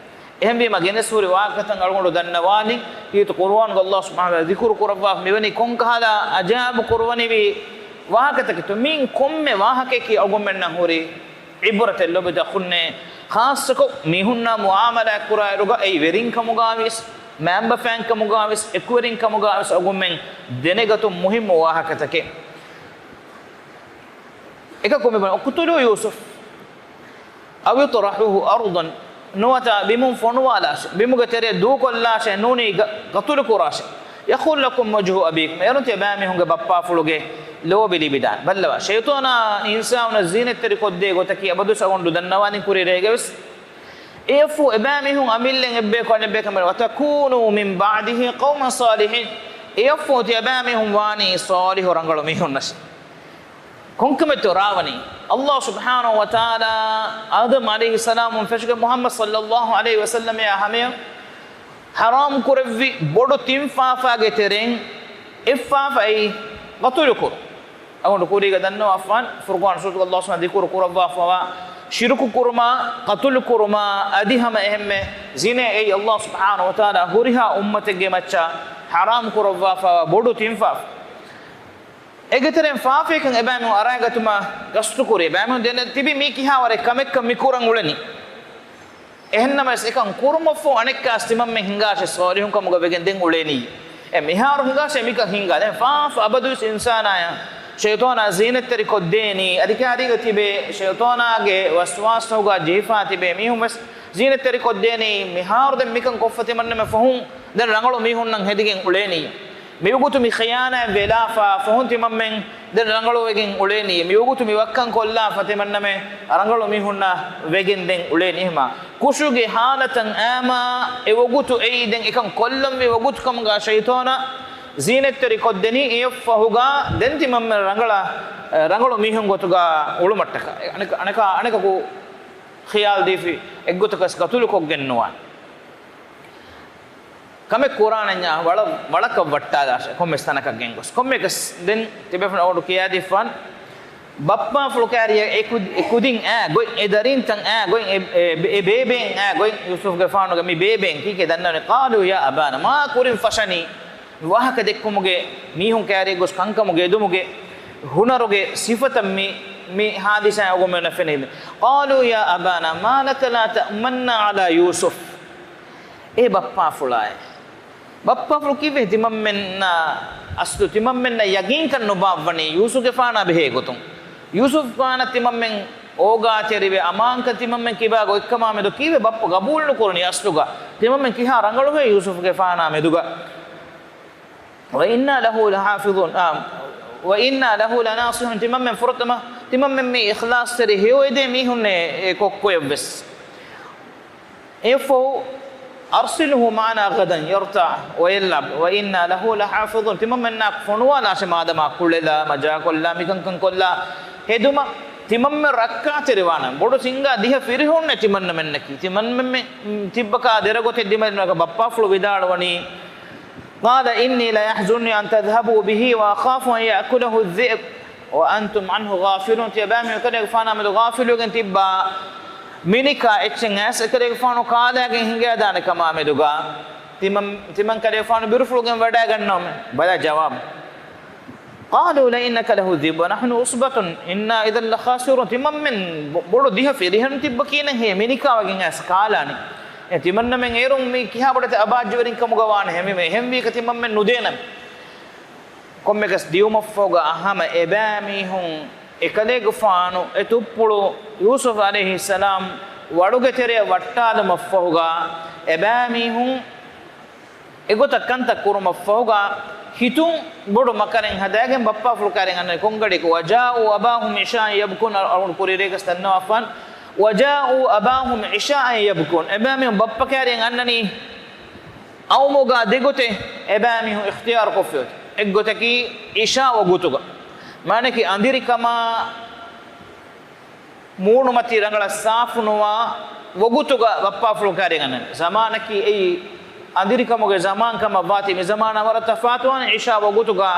އެހެންވީމަ، ގެނެސް ހުރި ވާހަކަތައް އަޅުގަނޑު ދަންނަވާލިން، ކީރިތި ޤުރުއާނުގަ ﷲ ސުބްޙާނަހޫ ވަތަޢާލާ ޛިކުރު ކުރައްވާފަ މިވަނީ ކޮންކަހަލަ ޢަޖާއިބު ކުރުވަނިވި ވާހަކަތަކެއްތޯ؟ މިއިން ކޮންމެ ވާހަކަޔަކީ އަޅުގަނޑުމެންނަށް ހުރި ޢިބްރަތެއް ލޯބިވެތި އަޚުންނޭ، ޚާއްޞަކޮށް މީހުންނާ މުޢާމަލާތް ކުރާއިރުގަ އެއީ ވެރިންކަމުގަވެސް، މައިންބަފައިންކަމުގަވެސް، އެކުވެރިންކަމުގަވެސް އަޅުގަނޑުމެން ދެނެގަތުން މުހިއްމު ވާހަކަތަކެއް. އެކަކު މި ބަ-، اقتلوا يوسف أو اطرحوه أرضا، ނުވަތަ ބިމުން ފޮނުވާލާށޭ، ބިމުގެ ތެރެއަށް ދޫކޮށްލާށޭ، ނޫނީ ގަ-، ޤަތުލު ކުރާށޭ. يخل لكم وجه أبيكم، އޭރުން ތިޔަބައިމީހުންގެ ބައްޕާފުޅުގެ ލޯބި ލިބިދާނެ. ބައްލަވާ، ޝައިޠާނާ އިންސާނުންނަށް ޒީނަތްތެރިކޮށްދޭ ގޮތަކީ އަބަދުވެސް އަޅުގަނޑު ދަންނަވާލިން ކުރި ރޭގަވެސް، އެއަށްފަހު އެބައިމީހުން އަމިއްލައިން އެއްބަޔަކު އަނެއްބަޔަކަށް މެދު، وتكونوا من بعده قوما صالحين، އެއަށްފަހު ތިޔަބައިމީހުން ވާނީ ޞާލިޙު ރަނގަޅު މީހުންނަށް. ކޮންކަމެއްތޯ ރާވަނީ؟ ﷲ ސުބްޙާނަހޫ ވަތަޢާލާ އާދަމް ޢަލައިހިއްސަލާމުން ފެށިގެން މުޙައްމަދު ޞައްލައްލާހު ޢަލައިހި ވަސައްލަމައާ ހަމަޔަށް ޙަރާމް ކުރެއްވި ބޮޑު ތިން ފާފާގެ ތެރެއިން އެއް ފާފައަކީ ޤަތުލު ކުރުން. އަޅުގަނޑު ކުރީގަ ދަންނަވާފަ ފުރުޤާން ސޫރަތުގަ ﷲ ސުބްޙާނަހޫ ވަތަޢާލާ ޛިކުރު ކުރައްވާފައިވާ ޝިރުކު ކުރުމާ، ޤަތުލު ކުރުމާ، އަދި ހަމަ އެހެންމެ ޒިނޭ އެއީ ﷲ ސުބްޙާނަހޫ ވަތަޢާލާ ހުރިހާ އުއްމަތެއްގެ މައްޗަށް ޙަރާމް ކުރައްވާފައިވާ ބޮޑު ތިން ފާފަ. އޭގެ ތެރެއިން ފާފައެއްކަން އެބައިމީހުން އަރާގަތުމަށް ގަސްތުކުރި. އެބައިމީހުން ދެނެ ތިބި މީ ކިހާވަރެއް ކަމެއްކަން މި ކުރަން އުޅެނީ. އެހެންނަމަވެސް އެކަން ކުރުމަށްފަހު އަނެއްކާވެސް ތިމަންމެން ހިނގާށޭ ޞާލިޙުން ކަމުގަ ވެގެން ދެން އުޅޭނީ. އެ މިހާރު ހިނގާށޭ މިކަން ހިނގާ. ދެން ފާފަ އަބަދުވެސް އިންސާނާޔަށް ޝައިޠާނާ ޒީނަތްތެރިކޮށްދޭނީ. އަދި ކާރީގަ ތިބޭ ޝައިޠާނާގެ ވަސްވާސްތަކުގަ ޖެހިފާ ތިބޭ މީހުންވެސް ޒީނަތްތެރިކޮށްދޭނީ. މިހާރު ދެން މިކަން ކޮށްފަ ތިމަންނަމެން ފަހުން ދެން ރަނގަޅު މީހުންނަށް ހެދިގެން އުޅޭނީ. މިވަގުތު މި ޚިޔާނާތް ވެލާފަ ފަހުން ތިމަންމެން ދެން ރަނގަޅު ވެގެން އުޅޭނީ. މިވަގުތު މި ވައްކަން ކޮށްލާފަ ތިމަންނަމެން ރަނގަޅު މީހުންނަށް ވެގެން ދެން އުޅޭނީ. އެހެމާ ކުށުގެ ހާލަތަށް އައިމާ އެ ވަގުތު އެއީ ދެން އެކަން ކޮށްލަންވީ ވަގުތު ކަމުގަ ޝައިޠާނާ ޒީނަތްތެރި ކޮށްދެނީ. އެއަށްފަހުގަ ދެން ތިމަންމެން ރަނގަޅަށް، ރަނގަޅު މީހުން ގޮތުގަ އުޅުމަށްޓަކާ. އަނެކަ-، އަނެކާ-، އަނެކަކު ޚިޔާލު ދީފި އެއްގޮތަކަސް ޤަތުލު ކޮށްގެން ނުވާނެ. ކަމެއް ކުރާނަންޏާ ވަޅަށް، ވަޅަކަށް ވައްޓާލާށޭ ކޮންމެސް ތަނަކަށް ގެންގޮސް. ކޮންމެއަކަސް ދެން ތިބޭފުޅުން އަޅުގަނޑު ކިޔާދީފާން ބައްޕާފުޅު ކާރިޔަށް އެ ކުދި-، އެ ކުދިން އާ ގޮތް، އެ ދަރީންތައް އާ ގޮތް، އެ، އެ، އެ ބޭބެއިން އާ ގޮތް، ޔޫސުފްގެފާނުގެ މި ބޭބެއިން ކީކޭ ދަންނަވަނީ؟ قالوا يا أبانا، މާ ކުރިން ފަށަނީ މި ވާހަކަ ދެއްކުމުގެ، މީހުން ކާރިޔަށް ގޮސް ކަންކަމުގެ އެދުމުގެ ހުނަރުގެ ސިފަތައް މި، މި ހާދިސާއިން އަޅުގަނޑުމެންނަށް ފެނި. قالوا يا أبانا ما لك لا تأمنا على يوسف. އޭ ބައްޕާފުޅާއޭ، ބައްޕާފުޅު ކީއްވެ ތިމަންމެންނަށް އަސްލު ތިމަންމެންނަށް ޔަގީންކަން ނުބާއްވަނީ ޔޫސުފްގެފާނާ ބެހޭ ގޮތުން؟ ޔޫސުފްގެފާނަށް ތިމަންމެން އޯގާތެރިވެ އަމާންކަން ތިމަންމެން ކިބާ ގޮތްކަމާ މެދު ކީއްވެ ބައްޕަ ގަބޫލު ނުކުރަނީ އަސްލުގަ؟ ތިމަންމެން ކިހާ ރަނގަޅުހޭ ޔޫސުފްގެފާނާ މެދުގަ؟ وإنا له لحافظون، އާ، وإنا له لناصحون، ތިމަންމެން ފުރަތަމަ، ތިމަންމެން މީ އިޚްލާޞްތެރި ހެޔޮއެދޭ މީހުންނޭ އެ ކޮއްކޮއެއްވެސް. އެއަށްފަހު، أرسله معنا غدا يرتع ويلعب وإنا له لحافظون، ތިމަންމެންނާ ފޮނުވާލާށެ މާދަމާ ކުޅެލާ، މަޖާކޮށްލާ، މިކަންކަން ކޮށްލާ، ހެދުމަށް ތިމަންމެން ރައްކާތެރިވާނަން. ބޮޑު ސިންގާ ދިހަ ފިރިހެންނެއް ތިމަންމެންނަކީ. ތިމަންމެން ތިއްބަކާ ދެރަ ގޮތެއް ދިމައިލުމަކަށް ބައްޕާފުޅު ވިދާޅުވަނީ، قال إني ليحزنني أن تذهبوا به وأخاف أن يأكله الذئب وأنتم عنه غافلون، ތިޔަބައިމީހުން އެކަލޭގެފާނާ މެދު ޣާފިލުވެގެން ތިއްބާ މިނިކާ އެއްޗެއް އައިސް އެކަލޭގެފާނު ކާލާގެން ހިނގައިދާނެ ކަމާ މެދުގަ ތިމަން، ތިމަން ކަލޭގެފާނު ބިރުފުޅުގެން ވަޑައިގަންނަވަމޭ. ބަލާ ޖަވާބު. قالوا لئن أكله الذئب ونحن عصبة إنا إذا لخاسرون، ތިމަންމެން ބޮ-، ބޮޑު ދިހަ ފިރިހެން ތިއްބަކީ ނަހޭ މިނިކާވެގެން އައިސް ކާލާނީ. އެ ތިމަންނަމެން އޭރުން މީ ކިހާ ބޮޑެތި އަބާއްޖަވެރިން ކަމުގަ ވާނެ ހެމިމެ އެހެންވީކަ ތިމަންމެން ނުދޭނަމޭ. ކޮންމެކަސް ދިއުމަށްފަހުގަ ހަމަ އެބައިމީހުން އެކަލޭގެފާނު އެ ތުއްޕުޅު ޔޫސުފް ޢަލައިހިއްސަލާމް ވަޅުގެ ތެރެއަށް ވައްޓާލުމަށްފަހުގަ އެބައިމީހުން އެގޮތަށް ކަންތައް ކުރުމަށްފަހުގަ ހިތުން ބޮޑު މަކަރެއް ހަދާގެން ބައްޕާފުޅު ކާރިން އަންނަނީ ކޮންގަޑިއަކު؟ وجاءوا أباهم عشاء يبكون، އަޅުގަނޑު ކުރީރޭގަސް ދަންނަވާފާން. وجاءوا أباهم عشاء يبكون، އެބައިމީހުން ބައްޕަ ކާރިން އަންނަނީ އައުމުގަ ދެގޮތެއް އެބައިމީހުން އިޚްތިޔާރުކޮށްފިއޮތީ. އެއްގޮތަކީ ޢިޝާ ވަގުތުގަ. މާނައަކީ އަނދިރިކަމާ މޫނުމަތީ ރަނގަޅަށް ސާފުނުވާ ވަގުތުގަ ބައްޕާފުޅު ކާރިން އަންނަނީ. ޒަމާނަކީ އެއީ އަނދިރިކަމުގެ ޒަމާން ކަމަށް ވާތީ މި ޒަމާނާ ވަރަށް ތަފާތުވާނެ. ޢިޝާ ވަގުތުގަ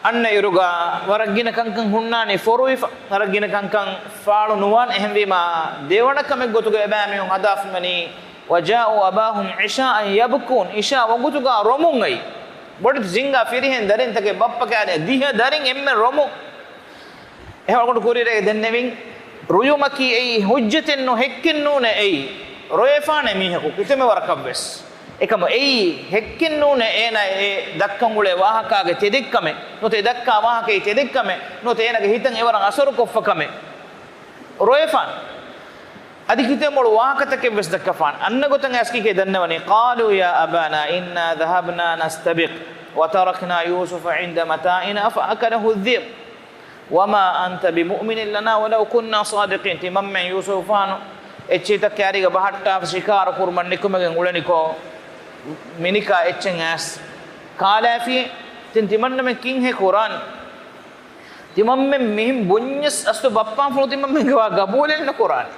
އަންނައިރުގަ ވަރަށް ގިނަ ކަންކަން ހުންނާނީ ފޮރުވިފަ، ވަރަށް ގިނަ ކަންކަން ފާޅު ނުވާން. އެހެންވީމާ، ދެވަނަ ކަމެއް ގޮތުގަ އެބައިމީހުން ހަދާފައިވަނީ، وجاءوا أباهم عشاء يبكون، ޢިޝާ ވަގުތުގަ ރޮމުން އައީ. ބޮޑެތި ޒިންގާ ފިރިހެން ދަރިންތަކެއް ބައްޕަ ކާރި ދިހަ ދަރިން އެންމެ ރޮމުން. އެހެން އަޅުގަނޑު ކުރީރޭގަ ދެންނެވިން، ރުޔުމަކީ އެއީ ހުއްޖަތެއް ނޫން، ހެއްކެއް ނޫނޭ އެއީ. ރޮއެފާނެ މީހަކު ކިތަންމެ ވަރަކަށްވެސް. އެކަމު އެއީ ހެއްކެއް ނޫނޭ އޭނާ އެ ދައްކަން އުޅޭ ވާހަކާގެ ތެދެއްކަމެއް، ނުވަތަ އެ ދައްކާ ވާހަކައީ ތެދެއްކަމެއް، ނުވަތަ އޭނާގެ ހިތަށް އެވަރަށް އަސަރުކޮށްފަ ކަމެއް. ރޮއެފާނެ. އަދި ކިތަންމެ ބޮޑު ވާހަކަތަކެއްވެސް ދައްކަފާނެ. އަންނަ ގޮތަށް އައިސް ކީކޭ ދަންނަވަނީ؟ قالوا يا أبانا إنا ذهبنا نستبق وتركنا يوسف عند متاعنا فأكله الذئب وما أنت بمؤمن لنا ولو كنا صادقين. ތިމަންމެން ޔޫސުފާނު އެއްޗިތައް ކާރީގަ ބަހައްޓާފަ ޝިކާރު ކުރުމަށް ނިކުމެގެން އުޅެނިކޮށް، މިނިކާ އެއްޗެއް އައިސް ކާލާފި. ތިން ތިމަންނަމެން ކިންހޭ ކުރާނީ؟ ތިމަންމެން މިހެން ބުންޏަސް އަސްލު ބައްޕާފުޅު ތިމަންމެންގެ ވާ ގަބޫލެއް ނުކުރާނެ.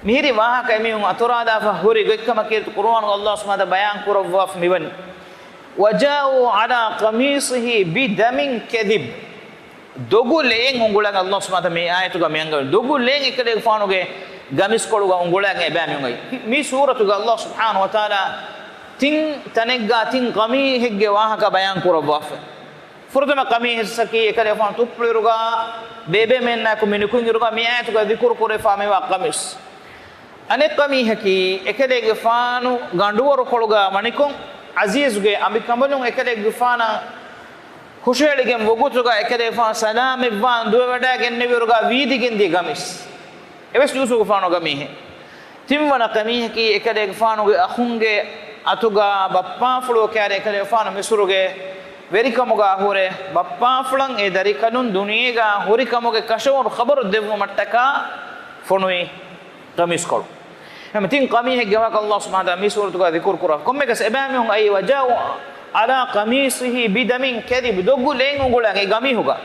މިހިރި ވާހަކަ އެމީހުން އަތުރާލާފަ ހުރި ގޮތްކަމަކީ ޤުރުއާނުގަ ﷲ ސުބްޙާނަހޫ ވަތަޢާލާ ބަޔާން ކުރައްވާފަ މިވަނީ. وجاءوا على قميصه بدم كذب. ދޮގު ލެޔެއް އުނގުޅަން ﷲ ސުބްޙާނަހޫ ވަތަޢާލާ މި އާޔަތުގަ މި އަންގަވަނީ. ދޮގު ލެޔެއް އެކަލޭގެފާނުގެ ގަމިސްކޮޅުގަ އުނގުޅަން އެބައިމީހުން އައީ. މި ސޫރަތުގަ ﷲ ސުބްޙާނަހޫ ވަތަޢާލާ ތިން ތަނެއްގަ ތިން ޤަމީޙެއްގެ ވާހަކަ ބަޔާން ކުރައްވާފަ. ފުރަތަމަ ޤަމީޙަކީ އެކަލޭގެފާނު ތުއްޕުޅިއިރުގަ ބޭބޭމެންނާއެކު މި ނިކުތް އިރުގަ މި އާޔަތުގަ ޛިކުރު ކުރެވިފާ މިވާ ޤަމީސް. އަނެއް ޤަމީޙަކީ އެކަލޭގެފާނު ގަނޑުވަރުކޮޅުގަ ވަނިކޮށް، ޢަޒީޒުގެ އަނބިކަނބަލުން އެކަލޭގެފާނަށް ހުށަހެޅިގެން ވަގުތުގަ އެކަލޭގެފާނު ސަލާމަތްވާން ދުވެވަޑައިގެންނެވިއިރުގަ ވީދިގެންދިޔަ ޤަމީސް. އެވެސް ޔޫސުފުގެފާނު ޤަމީޙެއް. ތިންވަނަ ޤަމީޙަކީ އެކަލޭގެފާނުގެ އަޚުންގެ އަތުގަ ބައްޕާފުޅު ކާރި އެކަލޭގެފާނު މިޞްރުގެ ވެރިކަމުގަ ހުރެ، ބައްޕާފުޅަށް އެ ދަރިކަލުން ދުނިޔޭގަ ހުރިކަމުގެ ކަށަވަރު ޚަބަރު ދެއްވުމަށްޓަކާ ފޮނުވި ޤަމީސްކޮޅު. ހަމަ ތިން ޤަމީޙެއްގެ ވާހަކަ ﷲ ސުބްޙާނަހޫ ވަތަޢާލާ މި ސޫރަތުގަ ޛިކުރު ކުރައްވާ. ކޮންމެއަކަސް އެބައިމީހުން އައީ، وجاءوا على قميصه بدم كذب، ދޮގު ލޭން އުނގުޅަން އެ ޤަމީޙުގަ.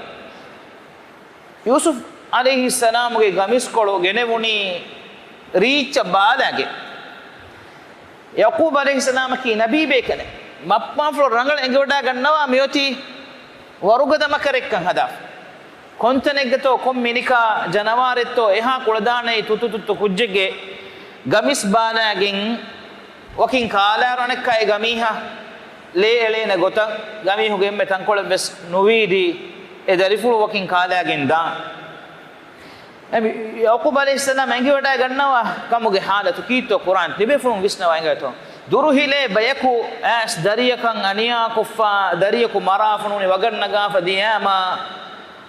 ޔޫސުފް ޢަލައިހިއްސަލާމުގެ ޤަމީސްކޮޅު ގެނެވުނީ ރީއްޗަށް ބާލާގެން. ޔަޢުޤޫބް ޢަލައިހިއްސަލާމަކީ ނަބީ ބޭކަލެއް. ބައްޕާފުޅު ރަނގަޅަށް އެނގިވަޑައިގަންނަވާ މިއޮތީ ވަރުގަދަ މަކަރެއްކަން ހަދާފަ. ކޮންތަނެއްގަތޯ ކޮން މިނިކާ ޖަނަވާރެއްތޯ އެހާ ކުޅަދާނައި ތުއްތު ތުއްތު ކުއްޖެއްގެ ޤަމީސް ބާލާގެން ވަކިން ކާލާއިރު އަނެއްކާ އެ ޤަމީޙަށް ލޭ އެޅޭނެ ގޮތަށް ޤަމީޙުގެ އެންމެ ތަންކޮޅެއްވެސް ނުވީދީ، އެ ދަރިފުޅު ވަކިން ކާލާގެން ދާން. އެ މި-، ޔަޢުޤޫބް ޢަލައިހިއްސަލާމް އެނގިވަޑައިގަންނަވާ ކަމުގެ ޙާލަތު ކީއްތޯ ކުރާން؟ ތިބޭފުޅުން ވިސްނަވާ އެނގޭތޯ؟ ދުރުހިލޭ ބަޔަކު އައިސް ދަރިޔަކަށް އަނިޔާކޮށްފަ، ދަރިޔަކު މަރާފުނޫނި ވަގަށް ނަގާފަ ދިޔާމާ،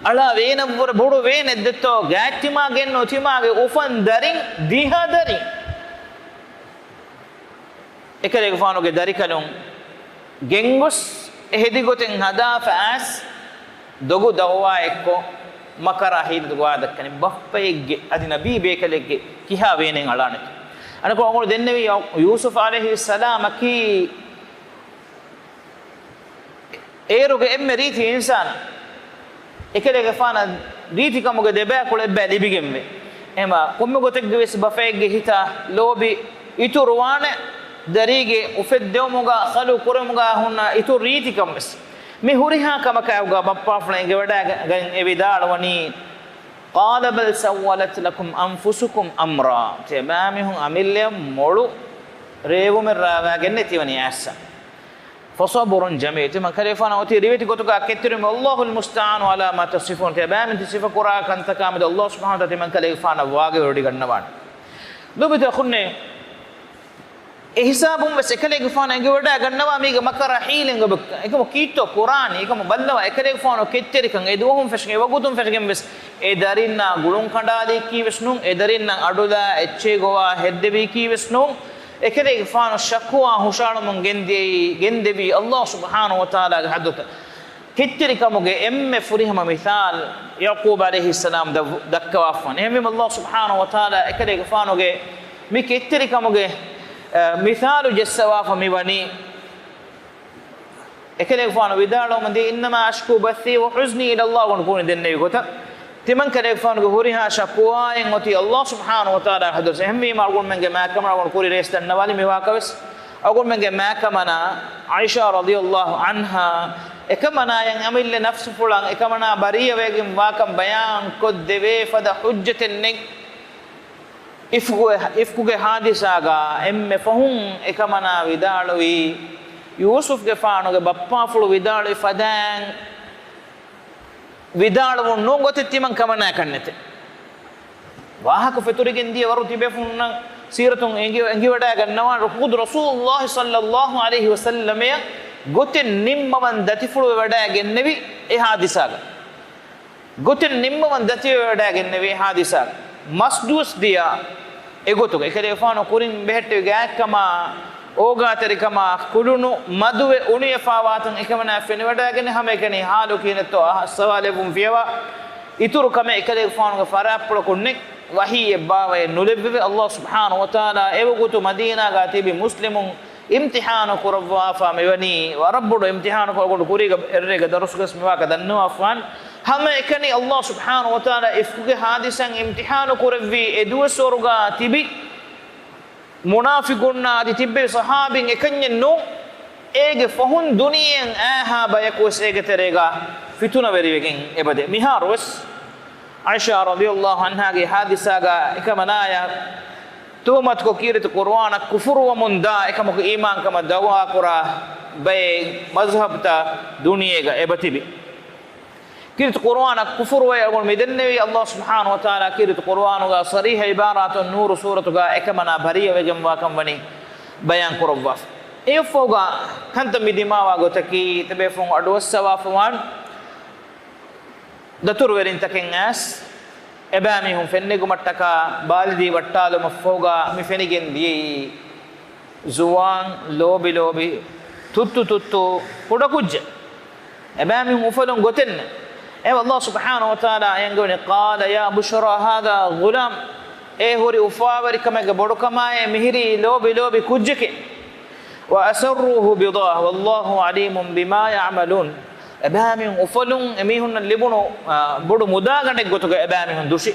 އަޅާ ވޭނަށްވުރެ ބޮޑު ވޭނެއް ދެއްތޯ، ގާތްތިމާ ގެންނޯ ތިމާގެ އުފަން ދަރިން ދިހަ ދަރިން. އެކަލޭގެފާނުގެ ދަރިކަލުން ގެންގޮސް އެ ހެދި ގޮތެއް ހަދާފަ އައިސް ދޮގު ދައުވާ އެއްކޮށް މަކަރާ ހީލަތުގަ ވާދައްކަނީ ބައްޕައެއްގެ އަދި ނަބީ ބޭކަލެއްގެ ކިހާ ވޭނެއް އަޅާނެތޯ. އަނެކު އަޅުގަނޑު ދެންނެވީ ޔޫސުފް ޢަލައިހިއްސަލާމަކީ އޭރުގެ އެންމެ ރީތި އިންސާނާ. އެކަލޭގެފާނަށް ރީތިކަމުގެ ދެބައިކުޅަ އެއްބައި ލިބިގެންވޭ. އެހެމަ ކޮންމެ ގޮތެއްގެ ވެސް ބަފައެއްގެ ހިތަށް ލޯބި އިތުރުވާނެ، ދަރީގެ އުފެއްދެވުމުގަ ޚަލްޤު ކުރުމުގަ ހުންނަ އިތުރު ރީތިކަން ވެސް. މި ހުރިހާ ކަމަކާއެކުގަ ބައްޕާފުޅުން އެނގިވަޑައިގަ-، ގަން އެ ވިދާޅުވަނީ، قَالَ بَلْ سَوَّلَتْ لَكُمْ أَنْفُسُكُمْ أَمْرًا. ތިޔަބައިމީހުން އަމިއްލަޔަށް މޮޅު ރޭވުމެއް ރާވައިގެންނޭ ތިވަނީ އައިއްސަ. فَصَبْرٌ جَمِيلٌ. ތިމަން ކަލޭގެފާނަށް އޮތީ ރިވެތި ގޮތުގަ ކެތްތެރިވުމެއް. وَاللَّهُ الْمُسْتَعَانُ عَلَىٰ مَا تَصِفُونَ. ތިޔަބައިމީހުން ތި ސިފަކުރާ ކަންތަކާމެދު ﷲ ސުބްޙާނަހޫ ވަތަޢާލާ ތިމަން ކަލޭގެފާނަށް ވާގިވެރިވޮޑިގަންނަވާނެ. ލޯބިތެރި އަޚުންނޭ، އެ ހިސާބުން ވެސް އެކަލޭގެފާނު އެނގިވަޑައިގަންނަވާ މީގެ މަކަރާ ހީލަތް އެކަމަކު ކީއްތޯ ކުރާނީ؟ އެކަމަކު ބައްލަވާ އެކަލޭގެފާނު ކެތްތެރިކަން އެ ދުވަހުން ފެށިގެން އެ ވަގުތުން ފެށިގެން ވެސް އެ ދަރިންނާ ގުޅުން ކަނޑާލީކީ ވެސް ނޫން، އެ ދަރިންނަށް އަޑުލާ އެއްޗެއް ގޮވާ ހެއްދެވީކީ ވެސް ނޫން. އެކަލޭގެފާނު ޝަކުވާ ހުށައަޅަމުން ގެންދިޔައީ، ގެންދެވީ ﷲ ސުބްޙާނަހޫ ވަތަޢާލާގެ ޙަޟްރަތަށް. ކެތްތެރިކަމުގެ އެންމެ ފުރިހަމަ މިސާލު ޔަޢުޤޫބް ޢަލައިހިއްސަލާމް ދައް-، ދައްކަވާފަ ވަނީ. އެހެންވީމަ ﷲ ސުބްޙާނަހޫ ވަތަޢާލާ އެކަލޭގެފާނުގެ މި ކެތްތެރިކަމުގެ، އަ، މިސާލު ޖެއްސަވާފަ މި ވަނީ. އެކަލޭގެފާނު ވިދާޅުވަމުންދީ، إِنَّمَا أَشْكُو بَثِّي وَحُزْنِي إِلَى اللَّهِ. އަޅުގަނޑު ކުރިން ދެންނެވި ގޮތަށް، ތިމަން ކަލޭގެފާނުގެ ހުރިހާ ޝަކުވާއެއް އޮތީ ﷲ ސުބްޙާނަހޫ ވަތަޢާލާގެ ޙަޟްރަތަށް. އެހެންވީމަ އަޅުގަނޑުމެންގެ މާކަމަށް އަޅުގަނޑު ކުރި ރޭސް ދަންނަވާލީ މި ވާހަކަ ވެސް. އަޅުގަނޑުމެންގެ މާކަމަނާ ޢާއިޝާ ރަޟިޔަﷲ ޢަންހާ އެކަމަނާޔަށް އަމިއްލަ ނަފްސުފުޅަށް އެކަމަނާ ބަރީއަވެގެން ވާކަން ބަޔާން ކޮށްދެވޭ ފަދަ ޙުއްޖަތެއް ނެތް. އިފްކުގެ، އިފްކުގެ ޙާދިސާގަ އެންމެ ފަހުން އެކަމަނާ ވިދާޅުވީ، ޔޫސުފްގެފާނުގެ ބައްޕާފުޅު ވިދާޅުވި ފަދައިން ވިދާޅުވުން ނޫން ގޮތެއް ތިމަން ކަމަނާއަކަށް ނެތެ. ވާހަކަ ފެތުރިގެން ދިޔަ ވަރު ތިބޭފުންނަށް ސީރަތުން އެނގި-، އެނގިވަޑައިގަންނަވާނެ، ޚުދު ރަސޫލުﷲ ޞައްލަﷲ ޢަލައިހި ވަސައްލަމައަށް ގޮތެއް ނިންމަވަން ދަތިފުޅުވެވަޑައިގެންނެވި އެ ޙާދިސާގަ. ގޮތެއް ނިންމަވަން ދަތިވެވަޑައިގެންނެވި ޙާދިސާ. މަސްދުވަސް ދިޔަ އެގޮތުގަ އެކަލޭގެފާނު ކުރިން ބެހެއްޓެވި ގާތްކަމާ، އޯގާތެރިކަމާ، ކުލުނު މަދުވެ އުނިވެފާވާތަން އެކަމަނާ ފެނިވަޑައިގެން ހަމައެކަނި ޙާލު ކިހިނެއްތޯ އަހަ-، ސަވާލެއްވުން ފިޔަވާ. އިތުރު ކަމެއް އެކަލޭގެފާނުގެ ފަރާތްޕުޅަކުން ނެތް. ވަޙީއެއް ބާވައެއް ނުލެއްވެވެ. ﷲ ސުބްޙާނަހޫ ވަތަޢާލާ އެވަގުތު މަދީނާގާ ތިބި މުސްލިމުން އިމްތިޙާނު ކުރައްވާފާ މިވަނީ ވަރަށް ބޮޑު އިމްތިޙާނަކު. އަޅުގަނޑު ކުރީގަ އެއްރޭގަ ދަރުސުގަސް މިވާކަ ދަންނަވާފާން. ހަމައެކަނި ﷲ ސުބްޙާނަހޫ ވަތަޢާލާ އިފްކުގެ ޙާދިސާއިން އިމްތިޙާނު ކުރެއްވީ އެ ދުވަސްވަރުގާ ތިބި މުނާފިޤުންނާ އަދި ތިއްބެވި ޞަޙާބީން އެކަންޏެއް ނޫން. އޭގެ ފަހުން ދުނިޔެއަށް އައިހާ ބަޔަކުވެސް އޭގެ ތެރޭގާ ފިތުނަވެރިވެގެން އެބަދޭ. މިހާރުވެސް ޢާއިޝާ ރަޟިޔަﷲ ޢަންހާގެ ޙާދިސާގާ އެކަމަނާޔަށް ތުހުމަތުކޮށް ކީރިތި ޤުރުއާނަށް ކުފުރުވަމުންދާ އެކަމަކު އީމާންކަމަށް ދަޢުވާކުރާ ބައެއް މަޒްހަބްތައް ދުނިޔޭގަ އެބަތިބި. ކީރިތި ޤުރުއާނަށް ކުފުރުވެ އަޅުގަނޑު މިދެންނެވީ. ﷲ ސުބްޙާނަހޫ ވަތަޢާލާ ކީރިތި ޤުރުއާނުގަ ޞަރީޙަ ޢިބާރާތުން ނޫރު ސޫރަތުގަ އެކަމަނާ ބަރީއަވެގެންވާކަން ވަނީ ބަޔާން ކުރައްވާފަ. އެއަށްފަހުގަ ކަންތައް މި ދިމާވާ ގޮތަކީ ތިބޭފުޅުން އަޑުއައްސަވާފަވާން. ދަތުރުވެރިންތަކެއް އައިސް އެބައިމީހުން ފެންނެގުމަށްޓަކާ ބާލިދީ ވައްޓާލުމަށްފަހުގަ މި ފެނިގެން ދިޔައީ ޒުވާން ލޯބި ލޯބި ތުއްތު ތުއްތު ކުޑަކުއްޖެއް. އެބައިމީހުން އުފަލުން ގޮތެއް ނެތް. އެ ﷲ ސުބްޙާނަހޫ ވަތަޢާލާ އަޔަންގެވަނީ، قَالَ يَا بُشْرَىٰ هَٰذَا غُلَامٌ. އޭ ހުރި އުފާވެރިކަމެއްގެ ބޮޑުކަމާއޭ މިހިރީ ލޯބި ލޯބި ކުއްޖެކޭ. وَأَسَرُّوهُ بِضَاعَةً وَاللَّهُ عَلِيمٌ بِمَا يَعْمَلُونَ. އެބައިމީހުން އުފަލުން އެމީހުންނަށް ލިބުނު، އާ، ބޮޑު މުދާގަނޑެއް ގޮތުގަ އެބައިމީހުން ދުށި.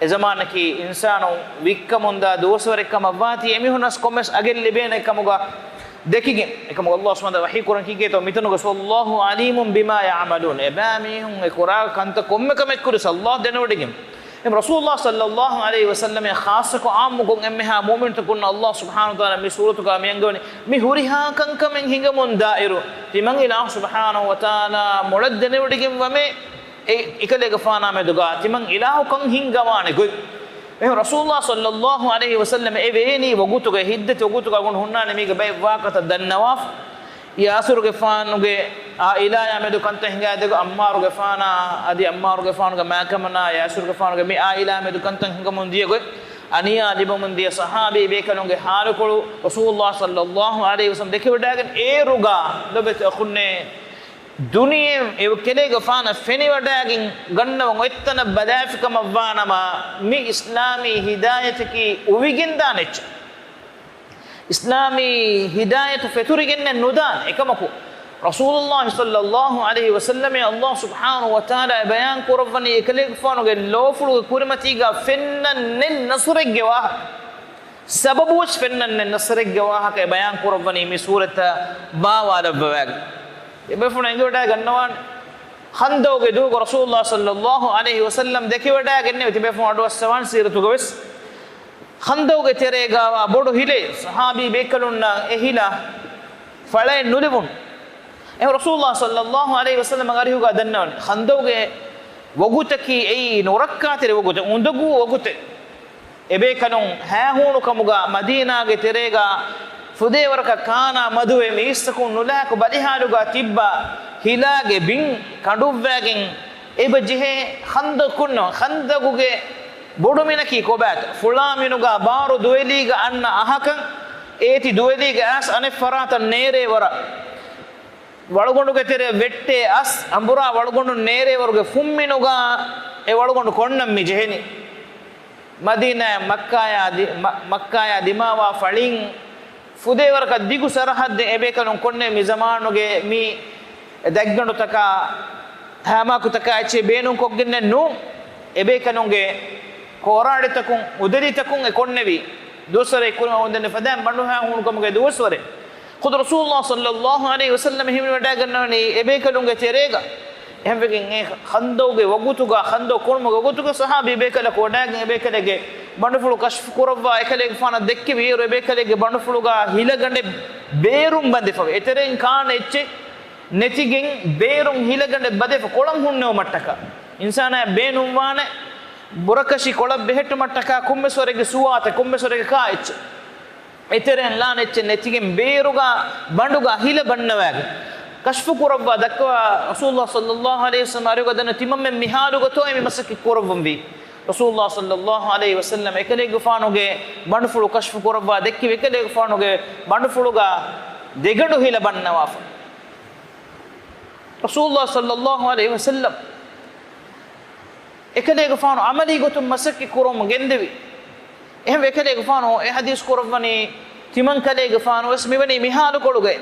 އެ ޒަމާނަކީ އިންސާނު ވިއްކަމުންދާ ދުވަސްވަރެއް ކަމަށްވާތީ އެމީހުންނަސް ކޮންމެސް އަގެއް ލިބޭނެ ކަމުގަ ދެކިގެން. އެކަމުގަ ﷲ ސުބްޙާނަހޫ ވަތަޢާލާ ވަޙީ ކުރަން ކީކޭތޯ މިތަނުގަ، وَاللَّهُ عَلِيمٌ بِمَا يَعْمَلُونَ. އެބައިމީހުން އެ ކުރާ ކަންތައް ކޮންމެ ކަމެއްކުރި ﷲ ދެނެވޮޑިގެން. އެ ރަސޫލުﷲ ޞައްލަﷲ ޢަލައިހި ވަސައްލަމައަށް ޚާއްޞަކޮށް ޢާއްމުކޮށް އެންމެހާ މުއުމިނުތަކުންނަށް ﷲ ސުބްޙާނަހޫ ވަތަޢާލާ މި ސޫރަތުގަ މި އަންގަވަނީ މި ހުރިހާ ކަންކަމެއް ހިނގަމުން ދާއިރު ތިމަން އިލާހު ސުބްޙާނަހޫ ވަތަޢާލާ މޮޅަށް ދެނެވޮޑިގެންވަމޭ. އެ އެކަލޭގެފާނާ މެދުގަ ތިމަން އިލާހު ކަން ހިންގަވާނެ ގޮތް. އެހެން ރަސޫލުﷲ ޞައްލަﷲ ޢަލައިހި ވަސައްލަމަ އެ ވޭނީ ވަގުތުގެ ހިތްދަތި ވަގުތުގަ ގުން ހުންނާނެ މީގެ ބައެއް ވާހަކަތައް ދަންނަވާފަ. ޔާސިރުގެފާނުގެ އާއިލާޔާ މެދު ކަންތައް ހިނގާދިޔަ ގޮތް، ޢައްމާރުގެފާނާ އަދި ޢައްމާރުގެފާނުގެ މާކަމަނާ ޔާސިރުގެފާނުގެ މި އާއިލާ މެދު ކަންތައް ހިނގަމުން ދިޔަ ގޮތް، އަނިޔާ ލިބަމުން ދިޔަ ޞަޙާބީ ބޭކަލުންގެ ޙާލުކޮޅު ރަސޫލުﷲ ޞައްލަﷲ ޢަލައިހި ވަސައްލަމަ ދެކިވަޑައިގެން އޭރުގަ ލޮބުވެތި އަޚުންނޭ، ދުނިޔެ އެކަލޭގެފާނަށް ފެނިވަޑައިގެން ގަންނަވަން އޮތްތަނަށް ބަލާފިކަމަށްވާނަމަ، މި އިސްލާމީ ހިދާޔަތަކީ އުވިގެންދާނެ އެއްޗެއް. އިސްލާމީ ހިދާޔަތު ފެތުރިގެންނެއް ނުދާނެ. އެކަމަކު، ރަސޫލުﷲ ޞައްލަﷲ ޢަލައިހި ވަސައްލަމަ ﷲ ސުބްޙާނަހު ވަތަޢާލާ ބަޔާން ކުރައްވަނީ އެކަލޭގެފާނުގެ ލޯފުޅުގެ ކުރިމަތީގަ ފެންނަން ނެތް ނަޞްރެއްގެ ވާހަކަ. ސަބަބުވެސް ފެންނަން ނެތް ނަޞްރެއްގެ ވާހަކަ އެ ބަޔާން ކުރައްވަނީ މި ސޫރަތަށް ބާވާލައްވަވާގެން. ތިބޭފުޅުން އެނގިވަޑައިގަންނަވާނެ. ޚަންދަޤުގެ ދުވަހު ރަސޫލުﷲ ޞައްލަﷲ ޢަލައިހި ވަސައްލަމަ ދެކިވަޑައިގެންނެވި ތިބޭފުޅުން އަޑުއައްސަވާނެ ސީރަތުގަވެސް. ޚަންދަޤުގެ ތެރޭގަވާ ބޮޑު ހިލެއް ޞަޙާބީ ބޭކަލުންނަށް އެ ހިލަ ފަޅައެއް ނުލިބުނު. އެ ރަސޫލުﷲ ޞައްލަﷲ ޢަލައިހި ވަސައްލަމަ އަރިހުގަ ދަންނަވަނީ ޚަންދަޤުގެ ވަގުތަކީ އެއީ ނުރައްކާތެރި ވަގުތެއް، އުނދަގޫ ވަގުތެއް. އެބޭކަލުން ހައިހޫނުކަމުގަ މަދީނާގެ ތެރޭގަ ފުދޭވަރަކަށް ކާނާ މަދުވެ މީސްތަކުން ނުލާކު ބަލިހާލުގަ ތިއްބާ ހިލާގެ ބިން ކަނޑުއްވާގެން އެބަ ޖެހޭ ޚަންދަޤުން، ޚަންދަޤުގެ ބޮޑުމިނަކީ ކޮބާތޯ؟ ފުޅާ މިނުގަ ބާރު ދުވެލީގަ އަންނަ އަހަކަށް އޭތި ދުވެލީގަ އައިސް އަނެއް ފަރާތަށް ނޭރޭ ވަރަށް ވަޅުގަނޑުގެ ތެރެއަށް ވެއްޓޭ އަސް އަނބުރާ ވަޅުގަނޑުން ނޭރޭވަރުގެ ފުންމިނުގަ އެ ވަޅުގަނޑު ކޮންނަން މި ޖެހެނީ. މަދީނާއަށް މައްކާޔާ ދި-، މަ-، މައްކާޔާ ދިމާވާ ފަޅިން ފުދޭވަރަކަށް ދިގު ސަރަޙައްދެއް އެބޭކަލުން ކޮންނެވި މި ޒަމާނުގެ މި ދަތްގަނޑުތަކާ ހައިމާކުތަކާ އެއްޗެއް ބޭނުންކޮށްގެންނެއް ނޫން. އެބޭކަލުންގެ ކޯރާޑިތަކުން، އުދަލިތަކުން އެ ކޮންނެވި ދުވަސްވަރެއް ކުރިމަ އުނދަން ފަދައިން ބަނޑުހައިހޫނުކަމުގެ ދުވަސްވަރެއް. ޚުދު ރަސޫލުﷲ ޞައްލަﷲ ޢަލައިހި ވަސައްލަމަ ހިމެނިވަޑައިގަންނަވަނީ އެބޭކަލުންގެ ތެރޭގަ. އެހެންވެގެން އެ ޚަންދަޤުގެ ވަގުތުގަ، ޚަންދަޤު ކުރުމުގެ ވަގުތުގަ ޞަޙާބީ ބޭކަލަކު ވަޑައިގެން އެބޭކަލެއްގެ ބަނޑުފުޅު ކަޝްފު ކުރައްވާ އެކަލޭގެފާނަށް ދެއްކެވި އޭރު އެބޭކަލެއްގެ ބަނޑުފުޅުގަ ހިލަގަނޑެއް ބޭރުން ބަނދެފަވެ. އެތެރެއިން ކާން އެއްޗެއް ނެތިގެން ބޭރުން ހިލަގަނޑެއް ބަދެފަ ކޮޅަށް ހުންނެވުމަށްޓަކާ، އިންސާނާއަށް ބޭނުންވާނެ ބުރަކަށި ކޮޅަށް ބެހެއްޓުމަށްޓަކާ ކޮންމެސްވަރެއްގެ ސުވާތެއް، ކޮންމެސްވަރެއްގެ ކާ އެއްޗެއް، އެތެރެއިން ލާން އެއްޗެއް ނެތިގެން ބޭރުގަ ބަނޑުގަ ހިލަ ބަންނަވާގެން ކަޝްފު ކުރައްވާ ދައްކަވާ ރަސޫލުﷲ ޞައްލަﷲ ޢަލައިހި ވަސައްލަމަ އަރިހުގަ ދަންނަ ތިމަންމެން މި ޙާލުގަތޯއޭ މި މަސައްކަތް ކުރައްވަންވީ. ރަސޫލުﷲ ޞައްލަﷲ ޢަލައިހި ވަސައްލަމަ އެކަލޭގެފާނުގެ ބަނޑުފުޅު ކަޝްފު ކުރައްވާ ދެއްކި އެކަލޭގެފާނުގެ ބަނޑުފުޅުގަ ދެގަނޑު ހިލަ ބަންނަވާފަ. ރަސޫލުﷲ ޞައްލަﷲ ޢަލައިހި ވަސައްލަމަ އެކަލޭގެފާނު ޢަމަލީ ގޮތުން މަސައްކަތް ކުރަމުން ގެންދެވި. އެހެން އެކަލޭގެފާނު އެ ޙަދީޘް ކުރައްވަނީ ތިމަން ކަލޭގެފާނު ވެސް މިވަނީ މި ޙާލުކޮޅުގައި.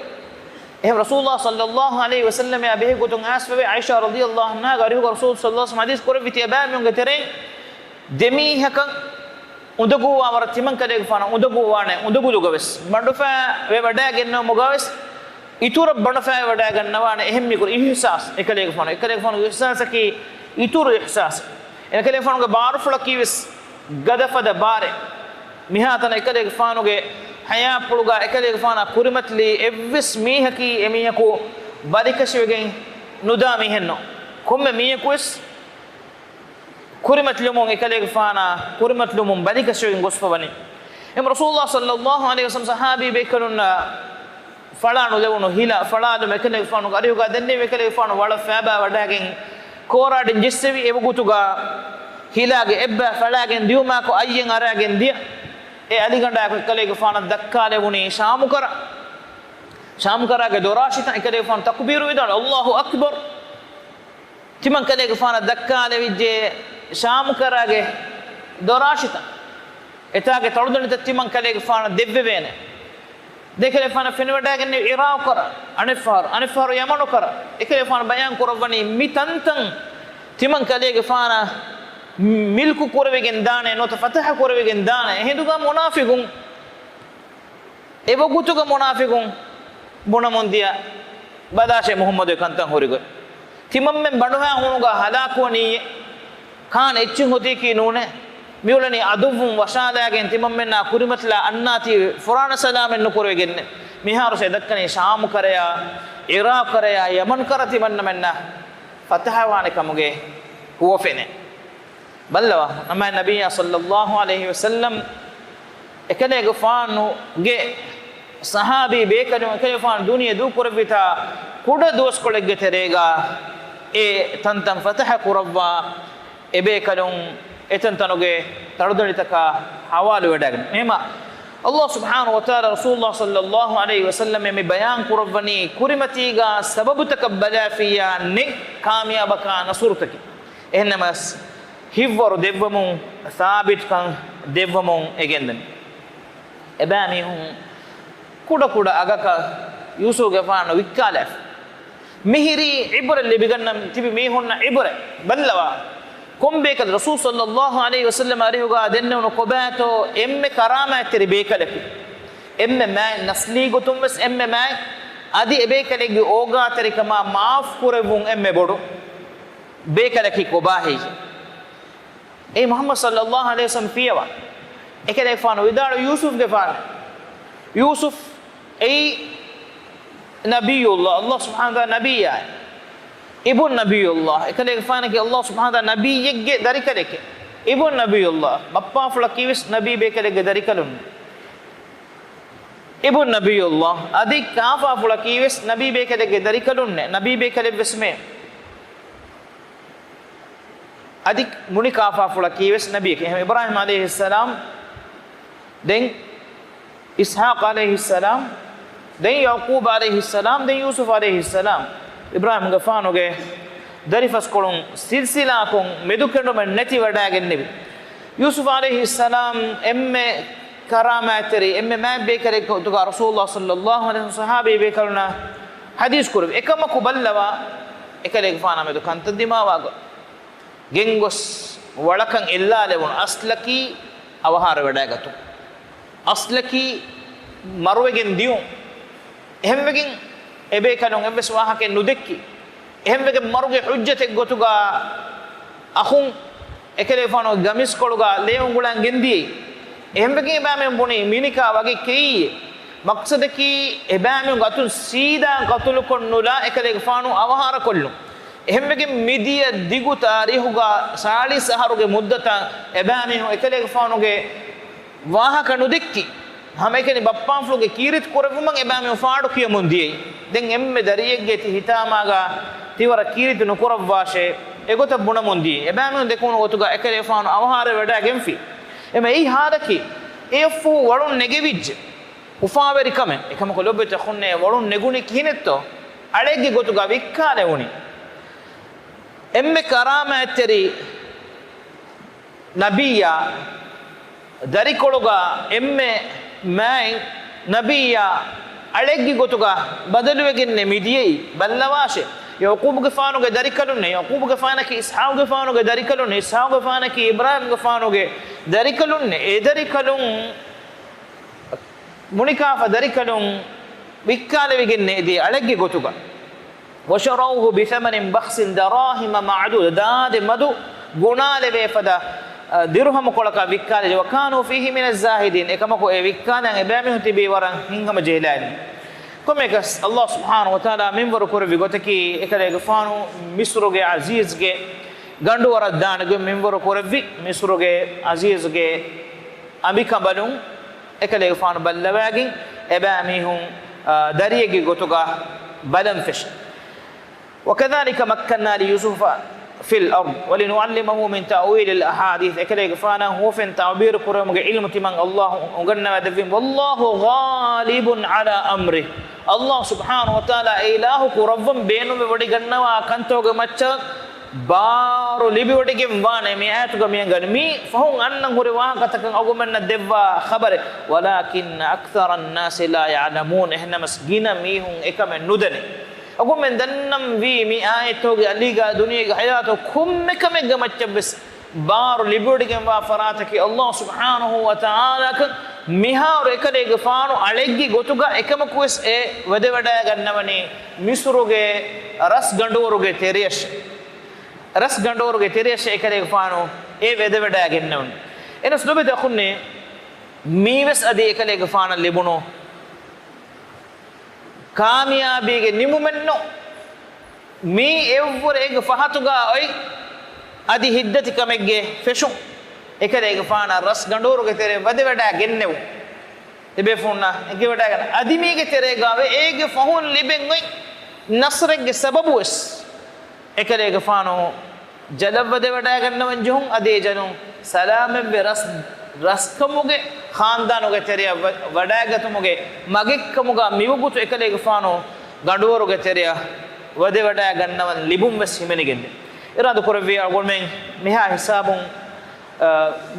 އެހެން ރަސޫލުﷲ ޞައްލަﷲ ޢަލައިހި ވަސައްލަމައާ ބެހޭ ގޮތުން އައިސްފަވޭ. ޢާއިޝާ ރަޟިޔަﷲ ޢަންހާގެ އަރިހުގަ ރަސޫލު ޞައްލަﷲ ޢަލައިހި ވަސައްލަމަ ޙަދީޘް ކުރެއްވި ތިޔަބައިމީހުންގެ ތެރެއިން ދެމީހަކަށް އުނދަގޫވާވަރަށް ތިމަން ކަލޭގެފާނަށް އުނދަގޫވާނެ އުނދަގުލުގަވެސް. ބަނޑުފައި ވެވަޑައިގެންނެވުމުގަވެސް އިތުރަށް ބަނޑުފައި ވެވަޑައިގަންނަވާނެ އެހެން މި ކުރި އިޙްސާސް އެކަލޭގެފާނު، އެކަލޭގެފާނުގެ އިޙްސާސަކީ އިތުރު އިޙްސާސް. އެކަލޭގެފާނުގެ ބާރުފުޅަކީވެސް ގަދަފަދަ ބާރެއް. މިހާތަނަށް އެކަލޭގެފާނުގެ ޙަޔާތްޕުޅުގަ އެކަލޭގެފާނާ ކުރިމަތިލީ އެއްވެސް މީހަކީ އެމީހަކު ބަލިކަށިވެގެން ނުދާ މީހެއްނު. ކޮންމެ މީހަކުވެސް ކުރިމަތިލުމުން އެކަލޭގެފާނާ ކުރިމަތިލުމުން ބަލިކަށިވެގެން ގޮސްފަވަނީ. އެހެން ރަސޫލުﷲ ޞައްލަﷲ ޢަލައިހި ވަސައްލަމަ ޞަޙާބީ ބޭކަލުންނާ ފަޅާ ނުލެވުނު ހިލަ ފަޅާލުމަށް އެކަލޭގެފާނުގެ އަރިހުގަ ދެންނެވި. އެކަލޭގެފާނު ވަޅަށް ފައިބާ ވަޑައިގެން ކޯރާޑިން ޖެއްސެވި. އެވަގުތުގަ ހިލާގެ އެއްބައި ފަޅާގެން ދިޔުމާކު އައްޔެއް އަރާގެން ދިޔަ. އެ އަލިގަނޑާއެކު އެކަލޭގެފާނަށް ދައްކާލެވުނީ ޝާމުކަރަ. ޝާމުކަރާގެ ދޮރާށިތަން. އެކަލޭގެފާނު ތަކުބީރު ވިދާޅުވި، ﷲ އަކްބަރު. ތިމަން ކަލޭގެފާނަށް ދައްކާލެވިއްޖެ ޝާމުކަރާގެ ދޮރާށިތައް. އެތާގެ ތަޅުދަނޑިތައް ތިމަން ކަލޭގެފާނަށް ދެއްވެވޭނެ. ދެކަލޭގެފާނަށް ފެނިވަޑައިގެންނެވި ޢިރާޤުކަރަ، އަނެއްފަހަރު، އަނެއްފަހަރު ޔަމަނުކަރަ. އެކަލޭގެފާނު ބަޔާން ކުރައްވަނީ މި ތަންތަން ތިމަން ކަލޭގެފާނަށް މިލްކު ކުރެވިގެން ދާނެ، ނުވަތަ ފަތަޙަ ކުރެވިގެން ދާނެ. އެހިނދުގަ މުނާފިގުން އެވަގުތުގަ މުނާފިގުން ބުނަމުންދިޔަ ބަލާށޭ މުޙައްމަދު އެ ކަންތައް ހުރިގޮތް. ތިމަންމެން ބަނޑުހައި ހޫނުގަ ހަލާކުވަނީ ކާން އެއްޗިން ހޮތީކީ ނޫނޭ. މިއުޅެނީ އަދުއްވުން ވަށާލާގެން ތިމަންމެންނާ ކުރިމަތިލާ އަންނާތީ ފުރާނަ ސަލާމަތް ނުކުރެވިގެންނެ. މިހާރު އެ ދައްކަނީ ޝާމުކަރަޔާ، ޢިރާޤުކަރަޔާ، ޔަމަންކަރަ ތިމަންނަމެންނަށް ފަތަޙަވާނެ ކަމުގެ ހުވަފެނެއް. ބައްލަވާ، ނަމަ ނަބިއްޔާ ޞައްލައްލާހު ޢަލައިހި ވަސައްލަމް އެކަލޭގެފާނުގެ ޞަޙާބީ ބޭކަލުން އެކަލޭގެފާނު ދުނިޔެ ދޫކުރެއްވިތާ ކުޑަ ދުވަސްކޮޅެއްގެ ތެރޭގަ އެ ތަންތަން ފަތަޙަ ކުރައްވާ އެބޭކަލުން އެތަންތަނުގެ ތަޅުދަނޑިތަކާ ޙަވާލުވެވަޑައިގެން. އެހެމަ ﷲ ސުބްޙާނަހޫ ވަތަޢާލާ ރަސޫލުﷲ ޞައްލައްލާހު ޢަލައިހި ވަސައްލަމް މި ބަޔާން ކުރައްވަނީ ކުރިމަތީގާ ސަބަބުތަކަށް ބަލާފިއްޔާ ނެތް ކާމިޔާބަކާ ނަޞްރުތަކެއް. އެހެންނަމަސް ހިތްވަރު ދެއްވަމުން، ސާބިތުކަން ދެއްވަމުން އެ ގެންދަނީ. އެބައިމީހުން ކުޑަކުޑަ އަގަކަށް ޔޫސުފްގެފާނު ވިއްކާލާފި. މިހިރީ ޢިބްރަތް ލިބިގަންނަން ތިބި މީހުންނަށް ޢިބްރަތް. ބައްލަވާ، ކޮން ބޭކަލެއް ރަސޫލު ޞައްލައްލާހު ޢަލައިހި ވަސައްލަމް އަރިހުގާ ދެންނެވުނު ކޮބާތޯ އެންމެ ކަރާމާތްތެރި ބޭކަލަކީ؟ އެންމެ މާތް ނަސްލީ ގޮތުން ވެސް އެންމެ މާތް، އަދި އެބޭކަލެއްގެ އޯގާތެރިކަމާ މާފް ކުރެއްވުން އެންމެ ބޮޑު ބޭކަލަކީ ކޮބާ ހެއްޔޭ؟ އޭ މުޙައްމަދު ޞައްލައްލާހު ޢަލައިހި ވަސައްލަމް ފިޔަވާ. އެކަލޭގެފާނު ވިދާޅު ޔޫސުފްގެފާނު. ޔޫސުފް އެއީ ނަބިއްޔުﷲ، ﷲ ސުބްޙާނަހޫ ވަތަޢާލާ ނަބިއްޔާ. އިބުން ނަބިއްޔުﷲ. އެކަލޭގެފާނަކީ ﷲ ސުބްޙާނަހޫ ވަތަޢާލާ ނަބިއްޔެއްގެ ދަރިކަލެކޭ. އިބުން ނަބިއްޔުﷲ. ބައްޕާފުޅަކީ ވެސް ނަބީ ބޭކަލެއްގެ ދަރިކަލުން. އިބުން ނަބިއްޔުﷲ. އަދި ކާފާފުޅަކީ ވެސް ނަބީ ބޭކަލެއްގެ ދަރިކަލުންނޭ. ނަބީ ބޭކަލެއް ވެސް މޭ. އަދި މުނި ކާފާފުޅަކީ ވެސް ނަބީއެކޭ. އެހެން އިބްރާހީމް ޢަލައިހިއްސަލާމް، ދެން އިސްޙާޤް ޢަލައިހިއްސަލާމް، ދެން ޔަޢުޤޫބް ޢަލައިހިއްސަލާމް، ދެން ޔޫސުފް ޢަލައިހިއްސަލާމް. އިބްރާހީމްގެފާނުގެ ދަރިފަސްކޮޅުން ސިލްސިލާކޮށް މެދުކެނޑުމެއް ނެތިވަޑައިގެންނެވި. ޔޫސުފް ޢަލައިހިއްސަލާމް އެންމެ ކަރާމާތްތެރި، އެންމެ މާތް ބޭކަލެއް ގޮތުގަ ރަސޫލުﷲ ޞައްލައްލާހު ޢަލައިހި ވަސައްލަމް ޞަޙާބީ ބޭކަލުންނަށް ޙަދީޘް ކުރެއްވި. އެކަމަކު ބައްލަވާ، އެކަލޭގެފާނާ މެދު ކަންތައް ދިމާވާގޮތް. ގެންގޮސް ވަޅަކަށް އެއްލާލެވުނު އަސްލަކީ އަވަހާރަވެވަޑައިގަތުން. އަސްލަކީ މަރުވެގެން ދިޔުން. އެހެންވެގެން އެބޭކަލުން އެއްވެސް ވާހަކައެއް ނުދެއްކި. އެހެންވެގެން މަރުގެ ޙުއްޖަތެއް ގޮތުގަ އަޚުން އެކަލޭގެފާނުގެ ގަމިސްކޮޅުގަ ލޭ އުނގުޅަން ގެންދިޔައީ. އެހެންވެގެން އެބައިމީހުން ބުނީ މިނިކާ ވަގެއް ކެއީ. މަޤްޞަދަކީ އެބައިމީހުންގެ އަތުން ސީދާ ޤަތުލުކޮށް ނުލާ އެކަލޭގެފާނު އަވަހާރަކޮށްލުން. އެހެންވެގެން މިދިޔަ ދިގު ތާރީޚުގަ ސާޅީސް އަހަރުގެ މުއްދަތަށް އެބައިމީހުން އެކަލޭގެފާނުގެ ވާހަކަ ނުދެއްކި. ހަމައެކަނި ބައްޕާފުޅުގެ ކީރިތި ކުރެއްވުމަށް އެބައިމީހުން ފާޑު ކިޔަމުން ދިޔައީ. ދެން އެންމެ ދަރިއެއްގެ ތި ހިތާމާގަ ތިވަރަށް ކީރިތި ނުކުރައްވާށޭ، އެގޮތަށް ބުނަމުން ދިޔައީ. އެބައިމީހުން ދެކުނު ގޮތުގަ އެކަލޭގެފާނު އަވަހާރަވެވަޑައިގެންފި. އެމަ އެއީ ހާލަކީ، އެއަށްފަހު ވަޅުން ނެގެވިއްޖެ. އުފާވެރިކަމެއް. އެކަމަކު ލޯބިވެތި އަޚުންނޭ، ވަޅުން ނެގުނީ ކިހިނެއްތޯ؟ އަޅެއްގެ ގޮތުގަ ވިއްކާލެވުނީ. އެންމެ ކަރާމާތްތެރި ނަބިއްޔާ، ދަރިކޮޅުގަ އެންމެ މާތް ނަބިއްޔާ އަޅެއްގެ ގޮތުގަ ބަދަލުވެގެންނޭ މިދިޔައީ. ބައްލަވާށޭ. ޔަޢުޤޫބުގެފާނުގެ ދަރިކަލުންނޭ، ޔަޢުޤޫބުގެފާނަކީ އިސްޙާޤުގެފާނުގެ ދަރިކަލުންނޭ، އިސްޙާޤުގެފާނަކީ އިބްރާހީމްގެފާނުގެ ދަރިކަލުންނޭ. އެ ދަރިކަލުން މުނިކާފަ ދަރިކަލުން ވިއްކާލެވިގެންނޭ ދިޔައީ އަޅެއްގެ ގޮތުގަ. وشروه بثمن بخس دراهم معدودة، ދާދެ މަދު ގުނާލެވޭ ފަދަ، އަ، ދިރުހަމު ކޮޅަކަށް ވިއްކާލެއްޖެ. وكانوا فيه من الزاهدين، އެކަމަކު އެ ވިއްކާލަން އެބައިމީހުން ތިބީ ވަރަށް ހިތްހަމަޖެހިލާއިރު. ކޮންމެއަކަސް، ﷲ ސުބްޙާނަހޫ ވަތަޢާލާ މިންވަރު ކުރެއްވި ގޮތަކީ، އެކަލޭގެފާނު މިޞްރުގެ ޢަޒީޒްގެ ގަނޑުވަރަށް ދާނެ ގޮތް މިންވަރު ކުރެއްވި. މިޞްރުގެ ޢަޒީޒްގެ އަނބިކަނބަލުން އެކަލޭގެފާނު ބައްލަވައިގެން އެބައިމީހުން، އާ، ދަރިއެއްގެ ގޮތުގަ ބަލަން ފެށި. وكذلك مكنا ليوسف في الأرض ولنعلمه من تأويل الأحاديث، އެކަލޭގެފާނަށް ހުވަފެން ތަޢުބީރު ކުރެވުމުގެ ޢިލްމު ތިމަން ﷲ އުނގަންނަވައިދެއްވީމު. والله غالب على أمره، ﷲ ސުބްޙާނަހޫ ވަތަޢާލާ އެ އިލާހު ކުރައްވަން ބޭނުންވެވޮޑިގަންނަވާ ކަންތަކުގެ މައްޗަށް ބާރު ލިބިވޮޑިގެން ވާނެ. މި އާޔަތުގަ މި އަންގަނީ. މީ ފަހުން އަންނަން ހުރި ވާހަކަތަކަށް އަޅުގަނޑުމެންނަށް ދެއްވާ ޚަބަރެއް. ولكن أكثر الناس لا يعلمون، އެހެންނަމަސް ގިނަ މީހުން އެކަމެއް ނުދަނީ. އަޅުގަނޑުމެން ދަންނަންވީ މި އާޔަތުގެ އަލީގަ ދުނިޔޭގެ ޙަޔާތު ކޮންމެ ކަމެއްގެ މައްޗަށްވެސް ބާރު ލިބިވޮޑިގެންވާ ފަރާތަކީ ﷲ ސުބްޙާނަހޫ ވަތަޢާލާ. މިހާރު އެކަލޭގެފާނު އަޅެއްގެ ގޮތުގަ އެކަމަކުވެސް އެ ވެދެވަޑައިގަންނަވަނީ މިޞްރުގެ ރަސްގަނޑުވަރުގެ ތެރެއަށް. ރަސްގަނޑުވަރުގެ ތެރެއަށް އެކަލޭގެފާނު އެ ވެދެވަޑައިގެންނެވުނު. އެހެނަސް ލޯބިވެތި އަޚުންނޭ، މީވެސް އަދި އެކަލޭގެފާނަށް ލިބުނު ކާމިޔާބީގެ ނިމުމެއްނު. މީ އެއްވުރެ އެއްގެ ފަހަތުގަ އޮތް އަދި ހިތްދަތިކަމެއްގެ ފެށުން، އެކަލޭގެފާނަށް ރަސްގަނޑުވަރުގެ ތެރެއަށް ވަދެވަޑައިގެންނެވުން. ތިބޭފުޅުންނަށް އެނގިވަޑައިގަންނަ އަދި މީގެ ތެރޭގާވެ އޭގެ ފަހުން ލިބެން އޮތް ނަޞްރެއްގެ ސަބަބުވެސް، އެކަލޭގެފާނު ޖަލަށް ވަދެވަޑައިގަންނަވަން ޖެހުން، އަދި އެ ޖަލުން ސަލާމަތްވެ ރަސް، ރަސްކަމުގެ، ޚާންދާނުގެ ތެރެއަށް ވަ، ވަޑައިގަތުމުގެ މަގެއްކަމުގާ މިވަގުތު އެކަލޭގެފާނު ގަނޑުވަރުގެ ތެރެއަށް ވަދެވަޑައިގަންނަވަން ލިބުން ވެސް ހިމެނިގެންދޭ. އިރާދަ ކުރެއްވި އަޅުގަނޑުމެން މިހާ ހިސާބުން، އަ،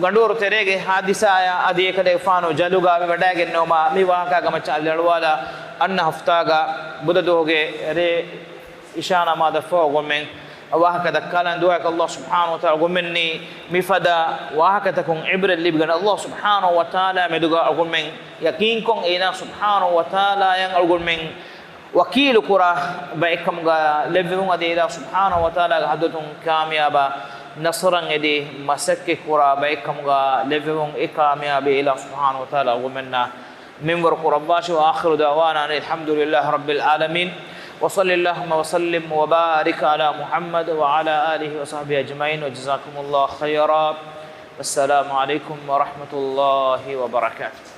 ގަނޑުވަރު ތެރޭގެ ހާދިސާއާ އަދި އެކަލޭގެފާނު ޖަލުގާ ވަޑައިގެންނެވުމާ މި ވާހަކާގެ މައްޗަށް އަލިއަޅުވާލާ، އަންނަ ހަފްތާގަ ބުދަ ދުވަހުގެ ރޭ އިޝާ ނަމާދަށްފަހު އަޅުގަނޑުމެން ވާހަކަ ދައްކާލަން ދުޢާއަކަށް. ﷲ ސުބްޙާނަހޫ ވަތަޢާލާ އަޅުގަނޑުމެންނީ މިފަދަ ވާހަކަތަކުން ޢިބްރަތް ލިބިގަން، ﷲ ސުބްޙާނަހޫ ވަތަޢާލާ މެދުގަ އަޅުގަނޑުމެން ޔަޤީންކޮށް، އޭނާ ސުބްޙާނަހޫ ވަތަޢާލާއަށް އަޅުގަނޑުމެން ވަކީލު ކުރާ ބައެއްކަމުގަ ލެއްވެވުން، އަދި ﷲ ސުބްޙާނަހޫ ވަތަޢާލާގެ ޙަޟްރަތުން ކާމިޔާބާ ނަޞްރަށް އެދި މަސައްކަތް ކުރާ ބައެއްކަމުގަ ލެއްވެވުން، އެ ކާމިޔާބީ ﷲ ސުބްޙާނަހޫ ވަތަޢާލާ އަޅުގަނޑުމެންނަށް މިންވަރު ކުރައްވާށި. وآخر دعوانا أن الحمد لله رب العالمين، وصل اللهم وسلم وبارك على محمد وعلى آله وصحبه أجمعين، وجزاكم الله خيرا، والسلام عليكم ورحمة الله وبركاته.